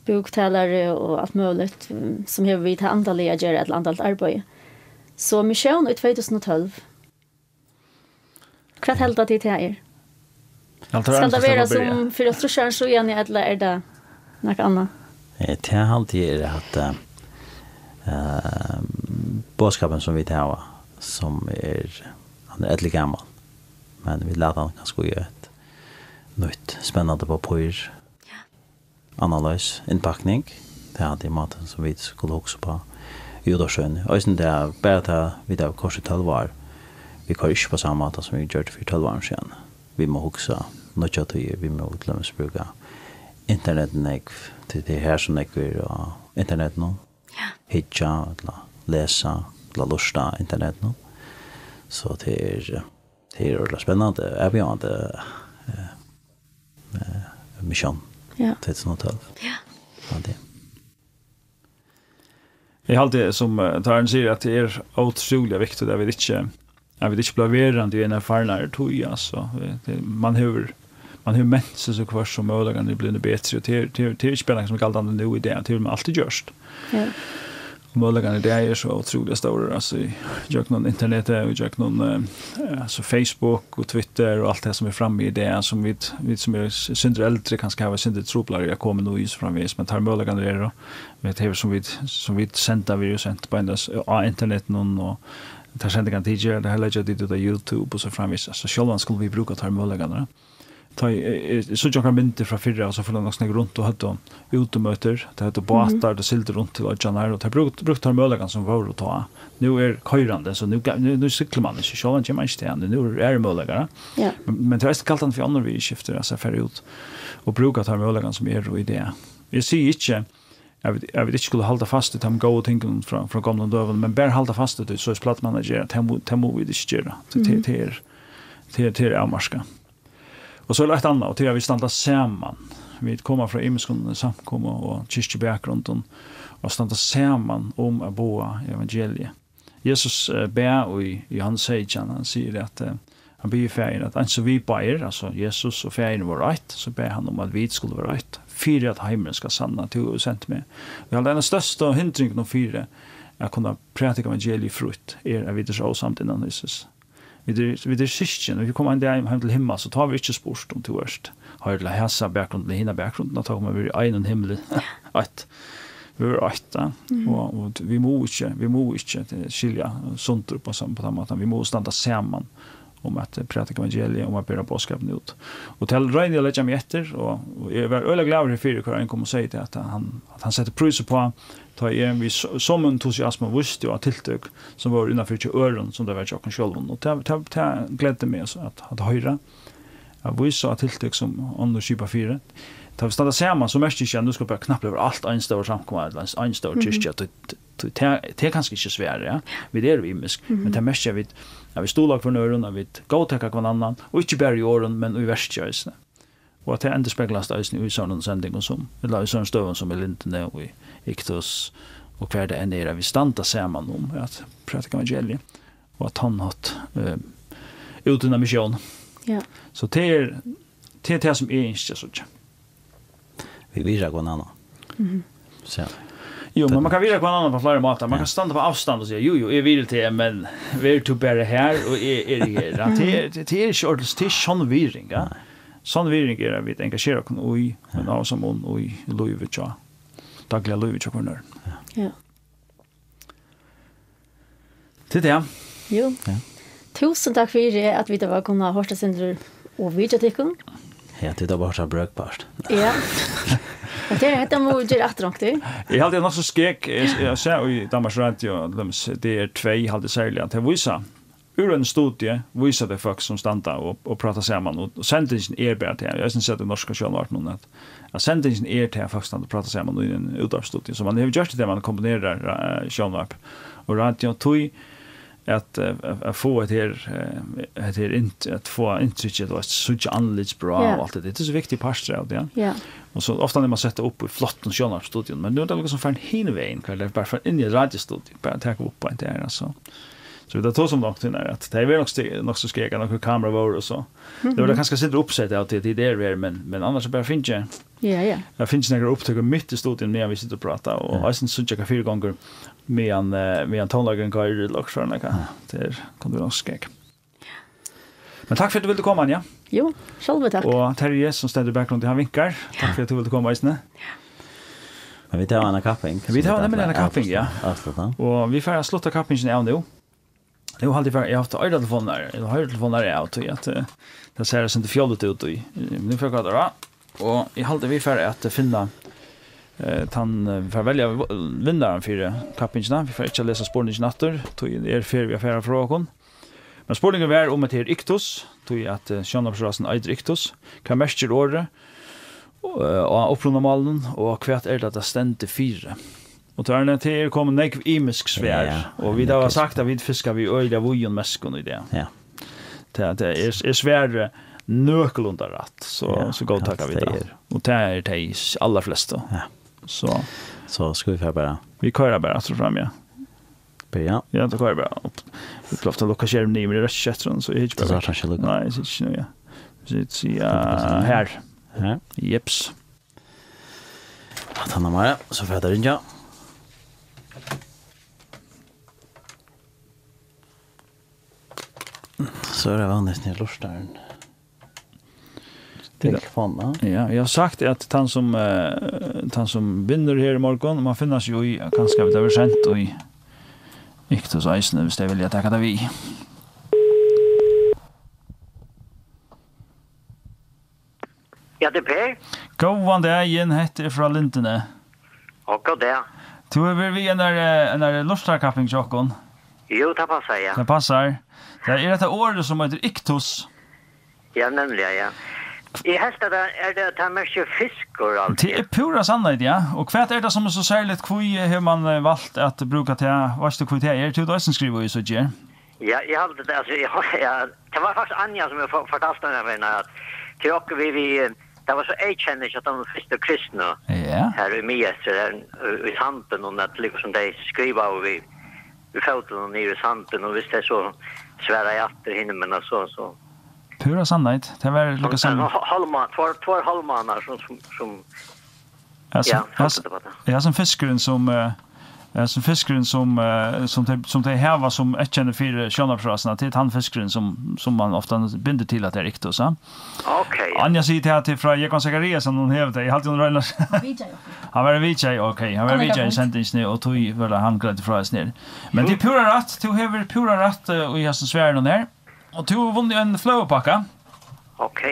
bóktalari og alt møguligt, mm, sum hevur við tað andaliga at gera, ella andaligt arbeiði. So Missión í tvey túsund og tólv, hvat halda tit tað er? Skal tað vera sum fyri hálvtrýss árum síðani, ella er tað nakað annað? Eh, tað haldi eg er at, eh, eh, boðskapurin sum vit hava, sum er, hann er elligamall, men vit lata hann kanska í eitt nýtt, spennandi pappír. Ja. Annarleiðis innpakning. Tað er mátin sum vit skulu hugsa upp á í útvarpssøguni. Eisini tað, bara tað, vit hava koyrt í tólv ár. Vit koyra ikki upp á sama máta sum vit gjørdu fyri tólv árum síðan. Vit mugu hugsa nýggjar tíðir, vit mugu til dømis brúka internet nógv, tí tað er har sum nógv er á internetinum. Ja. Hyggja, ella lesa, ella lurta á internetinum. So tað er, tað er ordiliga spennandi, avbjóðandi, eh, eh, Missión, ja, tvey túsund og tólv. Ja. Ja, tað. Eg haldi, sum, eh, Tarjei sigur, at tað er ótrúliga viktigt, at vit ikki, at vit ikki blíva verandi í eini farnari tíð, altso. Eh, tað, man hevur, man hevur ment seg so hvørt sum møguleikarnir eru blivnir betri, og tað er, tað er, tað er ikki bara nakað sum er galdandi nú í dag, tað hevur man altíð gjørt. Ja. Og møguleikarnir í dag eru so ótrúliga stórir, altso, í gjøgnum internetið og í gjøgnum, eh, altso, Facebook og Twitter og alt tað sum er frammi í dag, sum vit, vit sum eru s-, sindur eldri, kanska hava eitt sindur truplari at koma nú í so framvegis, men teir møguleikarnir eru, vit hava, sum vit, sum vit senda, vit eru sent beinleiðis á internetinum, og teir sendingarnar tit gera, tað her leggja tit út á YouTube og so framvegis, altso, sjálvandi skulu vit brúka teir møguleikarnar. Tá eg, eg, eg síggi onkrar myndir frá fyrra, og so fóru tey nokk so nógv runt og høvdu útimøtir, tey høvdu bátar, tey sigldu runt til oyggjarnar, og tey brúktu, brúktu teir møguleikarnar sum vóru tá. Nú er koyrandi, so nú ga-, nú, nú siglir man ikki, sjálvandi ger man ikki tað, nú eru aðrir møguleikar, ja. Ja. Men, men tað er eisini galdandi fyri onnur viðurskifti, altso, at fara út og brúka teir møguleikarnar sum eru í dag. Eg sigi ikki, at vit, at vit ikki skulu halda fast í teimum góðu tingunum frá, frá gomlum døgum, men bara halda fast í tí, soleiðis plagdi man at gera, tað mu-, tað mugu vit ikki gera. Tað, tað, tað er, tað er, tað er avmarkað. Og so er eitt annað, og tað er at vit standa saman. Vit koma frá ymiskum samkomu- og kirkjubakgrundum, og standa saman um at boða evangeliið. Jesus, eh, bað í Jóhannes seytjan, hann sigur at, eh, hann biður Faðirin, at eins og vit báðir, altso Jesus og Faðirin, vóru eitt, so bað hann um, at vit skulu vera eitt, fyri at heimurin skal sanna, at tú hevur sent meg. Og eg haldi, ein av størstu hindringunum fyri at kunna prædika evangeliið frítt, er, at vit eru so ósamd innan húsis. Vit eru, vit eru systkin, og vit koma ein dag heim til himmals, so tá hava vit ikki spurt, um tú ert, hoyrir til hasa bakgrundin, hina bakgrundin, at tá koma vit í einum himli. Eitt. Vit eru eitt, ja. Mm. Og, og vit mugu ikki, vit mugu ikki, eh, skilja sundur upp á sam-, á tann mátan. Vit mugu standa saman um at, eh, prædika evangeliið, um at bera boðskapin út. Og tað royni eg at leggja meg eftir, og, og eg var øgiliga glaður herfyri, hvar ein kom og segði tað, at hann, at hann setti prís uppá, tá eg við so, somu entusiasmu vísti á tiltøk, sum vóru innanfyri hjá øðrum, sum tað var hjá okkum sjálvum. Og tað, tað, tað gleddi meg at, at hoyra, at vísa á tiltøk, sum onnur skipa fyri. Tá vit standa saman, so merkir ikki, at nú skal bara knappliga vera alt ein stór samkoma ella ein, ein stór Mhm. kirkja. Tí, tí, tað, tað er kanska ikki svarið, ja. Vit eru ymisk, Mhm. men tað merkir, at vit, at vit stuðla hvørjum øðrum, at vit góðtaka hvønn annan, og ikki bara í orðum, men í verki eisini. Og at tað endurspeglar seg eisini í sovorðnum sendingum sum, ella í sovorðnum støðum sum í Lindini og í Iktus, og hvar tað enn er, at vit standa saman um at prædika evangeliið, og at hann hatt, eh, útinna missión. Ja. So tað er, tað er tað sum eg ynski at síggja. Vit virða hvønn annan. Mhm. So. Jú, men man kann virða hvønn annan á fleiri mátar. Man Ja. kann standa á avstand og siga, "Jú, jú, eg virði teg, men ver tú bara her, og eg eri her." Ja, tað er, tað er ikki ordentligt, tað er ikki virðing, ja. Nei. Virðing er, at vit engasjera okkum í, men Ja. av og saman í, í lívið, ja. Dagliga lívið, ja, hvønn annan. Ja. Til tað. Jú. Ja. Túsund takk fyri, at vit hava kunnað hoyrt eitt sindur og vitja tykkum. Ja, tit hava hoyrt ein brøkpart. Ja. Men tað, hetta má vit gera aftur, onkuntíð. Eg haldi, tað er nokk so skeg. Eg, eg sá í Danmarks Radio, til dømis D R tvey, haldi eg serliga, at tey vísa, úr einum studio, vísa tey fólk sum standa og, og prata saman, og, og sendingin er bara tað. Eg havi eisini sæð í norskum sjónvarpi, at at sendingin er til at fólk standa og prata saman í einum útvarpsstudio, sum man hevur gjørt í dag, man kombinerar, eh, sjónvarp og radio, tí at, eh, at, at fáa hetta her, eh, hetta her inn-, at fáa inntrykk, at, veitst, síggja andlitsbrá Ja. og alt tað. Tað er so viktigur partur av tí, ja. Ja. Og so ofta er man sett upp í flottum sjónvarpsstudio, men nú er tað líkasum farin hin vegin, hvar tað er bara farin inn í eitt radiostudio, bara taka upp á ein der, altso. So vit hava tosað um langt inn her, at tað er nokk sti-, nokk so skeg, at nøkur kamera vóru og so. Mhm. Tað var kanska eitt sindur uppsett av tí, tí tað er verið, men, men annars er bara fingið, Ja, ja. eg fingi nakrar upptøkur mitt í studioinum, meðan vit sita og prata, og Ja. eisini síggja, hvat fyrigongur, meðan, eh, meðan tónleikurin koyrir, ella okkurt sovorðið, Ja. tað er, kann vera nokk so skeg. Men takk fyri at tú vildi koma, Anja. Jú, sjálv takk. Og Terji, sum stendur í bakgrundini, hann vinkar. Takk fyri at tú vildi koma eisini. Men vit hava eina kapping, Vit sum hava vit nemliga ætla eina at kapping, ja. avslutta, avslutta. Og vit fara at slutta kappingina av nú. Nú haldi eg, eg havi havt oyratelefonir, eg havi høyratelefonir av, tí at, eh, tað sær eitt sindur fjolligt út í, eh, men nú fari eg at gera tað. Og eg haldi, vit fara at finna, eh, tann, eh, vit fara at velja v-, vinnaran fyri kappingina. Vit fara ikki at lesa spurningin aftur, tí er ferð við at fara frá okkum. Men spurningurin var um hetta er iktus, tí at, eh, sjónvarpsrásin eitur Iktus. Hvat merkir orðið, eh, á upprunamálinum, og hvat er tað, tað stendur fyri? Og tá er tað, tað er komið nógv ymisk svar, Ja, og vit hava nógv sagt at vit fiska við øgiliga víðum meskum í dag. Ja. Tað, tað er, er svarið nøkulunda rætt, so, Ja, so góðtaka vit tað tað. er. Og tað er tey allarflestu. Ja. So. So skal vit fara bara. Vit koyra bara aftur og fram, ja. Byrja. Ja, tá koyri eg bara upp. Eg prøvdi at lukka skermin niður, men eg røkki ikki eftir honum, so eg hyggi Tú bara sást vekk. hann ikki lukka? Nei, eg sigi ikki nú, ja. Vit sita Hvat er her. Her. Jeps. At hann er meira, so fer tað ringja. So er tað vanligvis nær lurtarin. Til Ja. telefonina. Ja, eg havi sagt at tann sum, eh, tann sum vinnur her í morgun, má finna seg í, at kanska vit hava sent í Iktus eisini, viss tey vilja taka tað við. Ja, tað er Per. Góðan dagin, hetta er frá Lindini. Og góðan dag. Tú hevur verið við í einari, eh, einari lurtarkapping hjá okkum. Jú, tað passar, ja. Tað passar. Tað er hetta orðið sum eitur iktus. Ja, nemliga, ja. Eg helt at tað er, tað, tað merkir fiskur, altso. Tað er púra sannheit, ja. Og hvat er tað sum er so serligt? Hví hevur man, eh, valt at brúka tað? Veitst tú hví tað er? Tú hevur eisini skrivað í, so ger. Ja, eg haldi tað, altso, eg, ja, tað var faktiskt Anja sum eg for-, fortaldi hana fyri, at til okkum við, við, eh, tað var so eyðkenning at teir fyrstu kristnu Ja. her í Miðeystri, her í, í sandinum, at líkasum tey skrivaðu við, við fótinum niður í sandinum, og viss tey so svaraðu aftur hinum, men so, so. Púra sannheit. Tað var líka Hol-, sannheit. Hol-, Holma-, tveir, tveir hálvmánar sum, sum, sum Ja, sum, ja, ja, s-, halda upp á tað. Ja, sum fiskurin sum, eh, ja, sum fiskurin sum, eh, sum tey, sum tey hava sum eyðkenni fyri sjónvarpsrásina, tað er tann fiskurin sum, sum man ofta bindur til at tað er iktus, ja. Ok. Anja sigur til at tað er frá Jógvan Zachariasen, hon hevur tað. Eg haldi, hon roynir. Hann vitjaði okkum. Hann var vitjaði, ok. Hann var Hann er vitjaði í kapping. sendingini, og tí var tað hann greiddi frá eisini her. Men tað er púra rætt, tú hevur púra rætt, eh, í hasum svarinum her. Og tú hevur vunnið ein fløgupakka. Ok.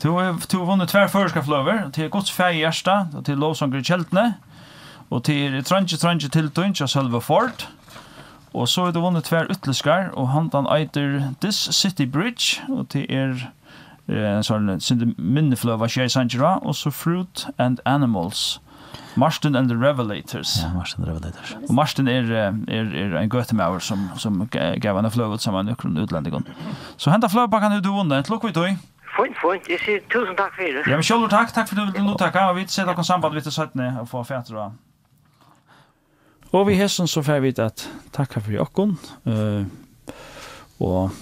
Tú hevur, tú hevur vunnið tvær føroyskar fløgur. Tað er Guds faðir hjarta, og tað er Lovsangur í kelduni. Og tað er Trongi, trongi til tín hjá Sølvi Ford. Og so hevur tú vunnið tvær útlendskar, og handan eitur This City Bridge, og tað er Eh, ein sånn, sindur minni fløga, sjey sangir á, og so Fruit and Animals. Martin and the Revelators. Ja, Martin and the Revelators. Og Martin er, eh, er, er ein gøtumaður sum, sum ga-, gav eina fløgu út saman við nøkrum útlendingum. So henda fløgupakkan hevur tú vunnið. Til lukku við tí. Fínt, fínt. Eg sigi túsund takk fyri. Ja, men sjálvur takk. Takk fyri at tú vildi luttaka, og vit seta okkum samband við teg seinni og fáa fatur á. Og við hesum so fara vit at takka fyri okkum, eh, og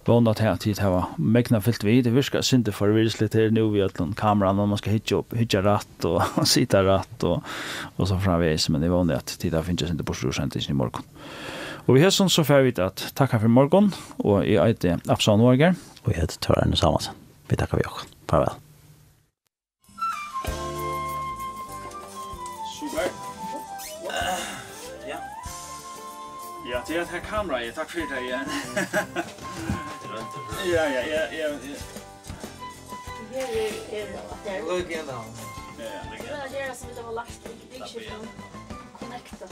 vóna at, at tit hava megna fylgt við. Tað virkar sindur forvirðisligt her nú við øllum kameranum, og man skal hyggja upp, hyggja rætt og sita rætt og, og so framvegis, men eg vóni at tit hava fingið sindur burtur úr sendingini í morgun. Og við hesum so fara vit at takka fyri morgun, og eg eiti Absalon Norgard. Og eg eiti Tóra Arne Samuelsen. Vit takka fyri okkum. Farvæl. Super. Eh, ja. Ja, tað er tað kamera, ja. Takk fyri tað, ja. Ja, ja, ja, ja, ja. Her er, er, er. Look at them. Ja, ja. Tað er tað sum vit hava lært í viðurskiftinum. Connecta.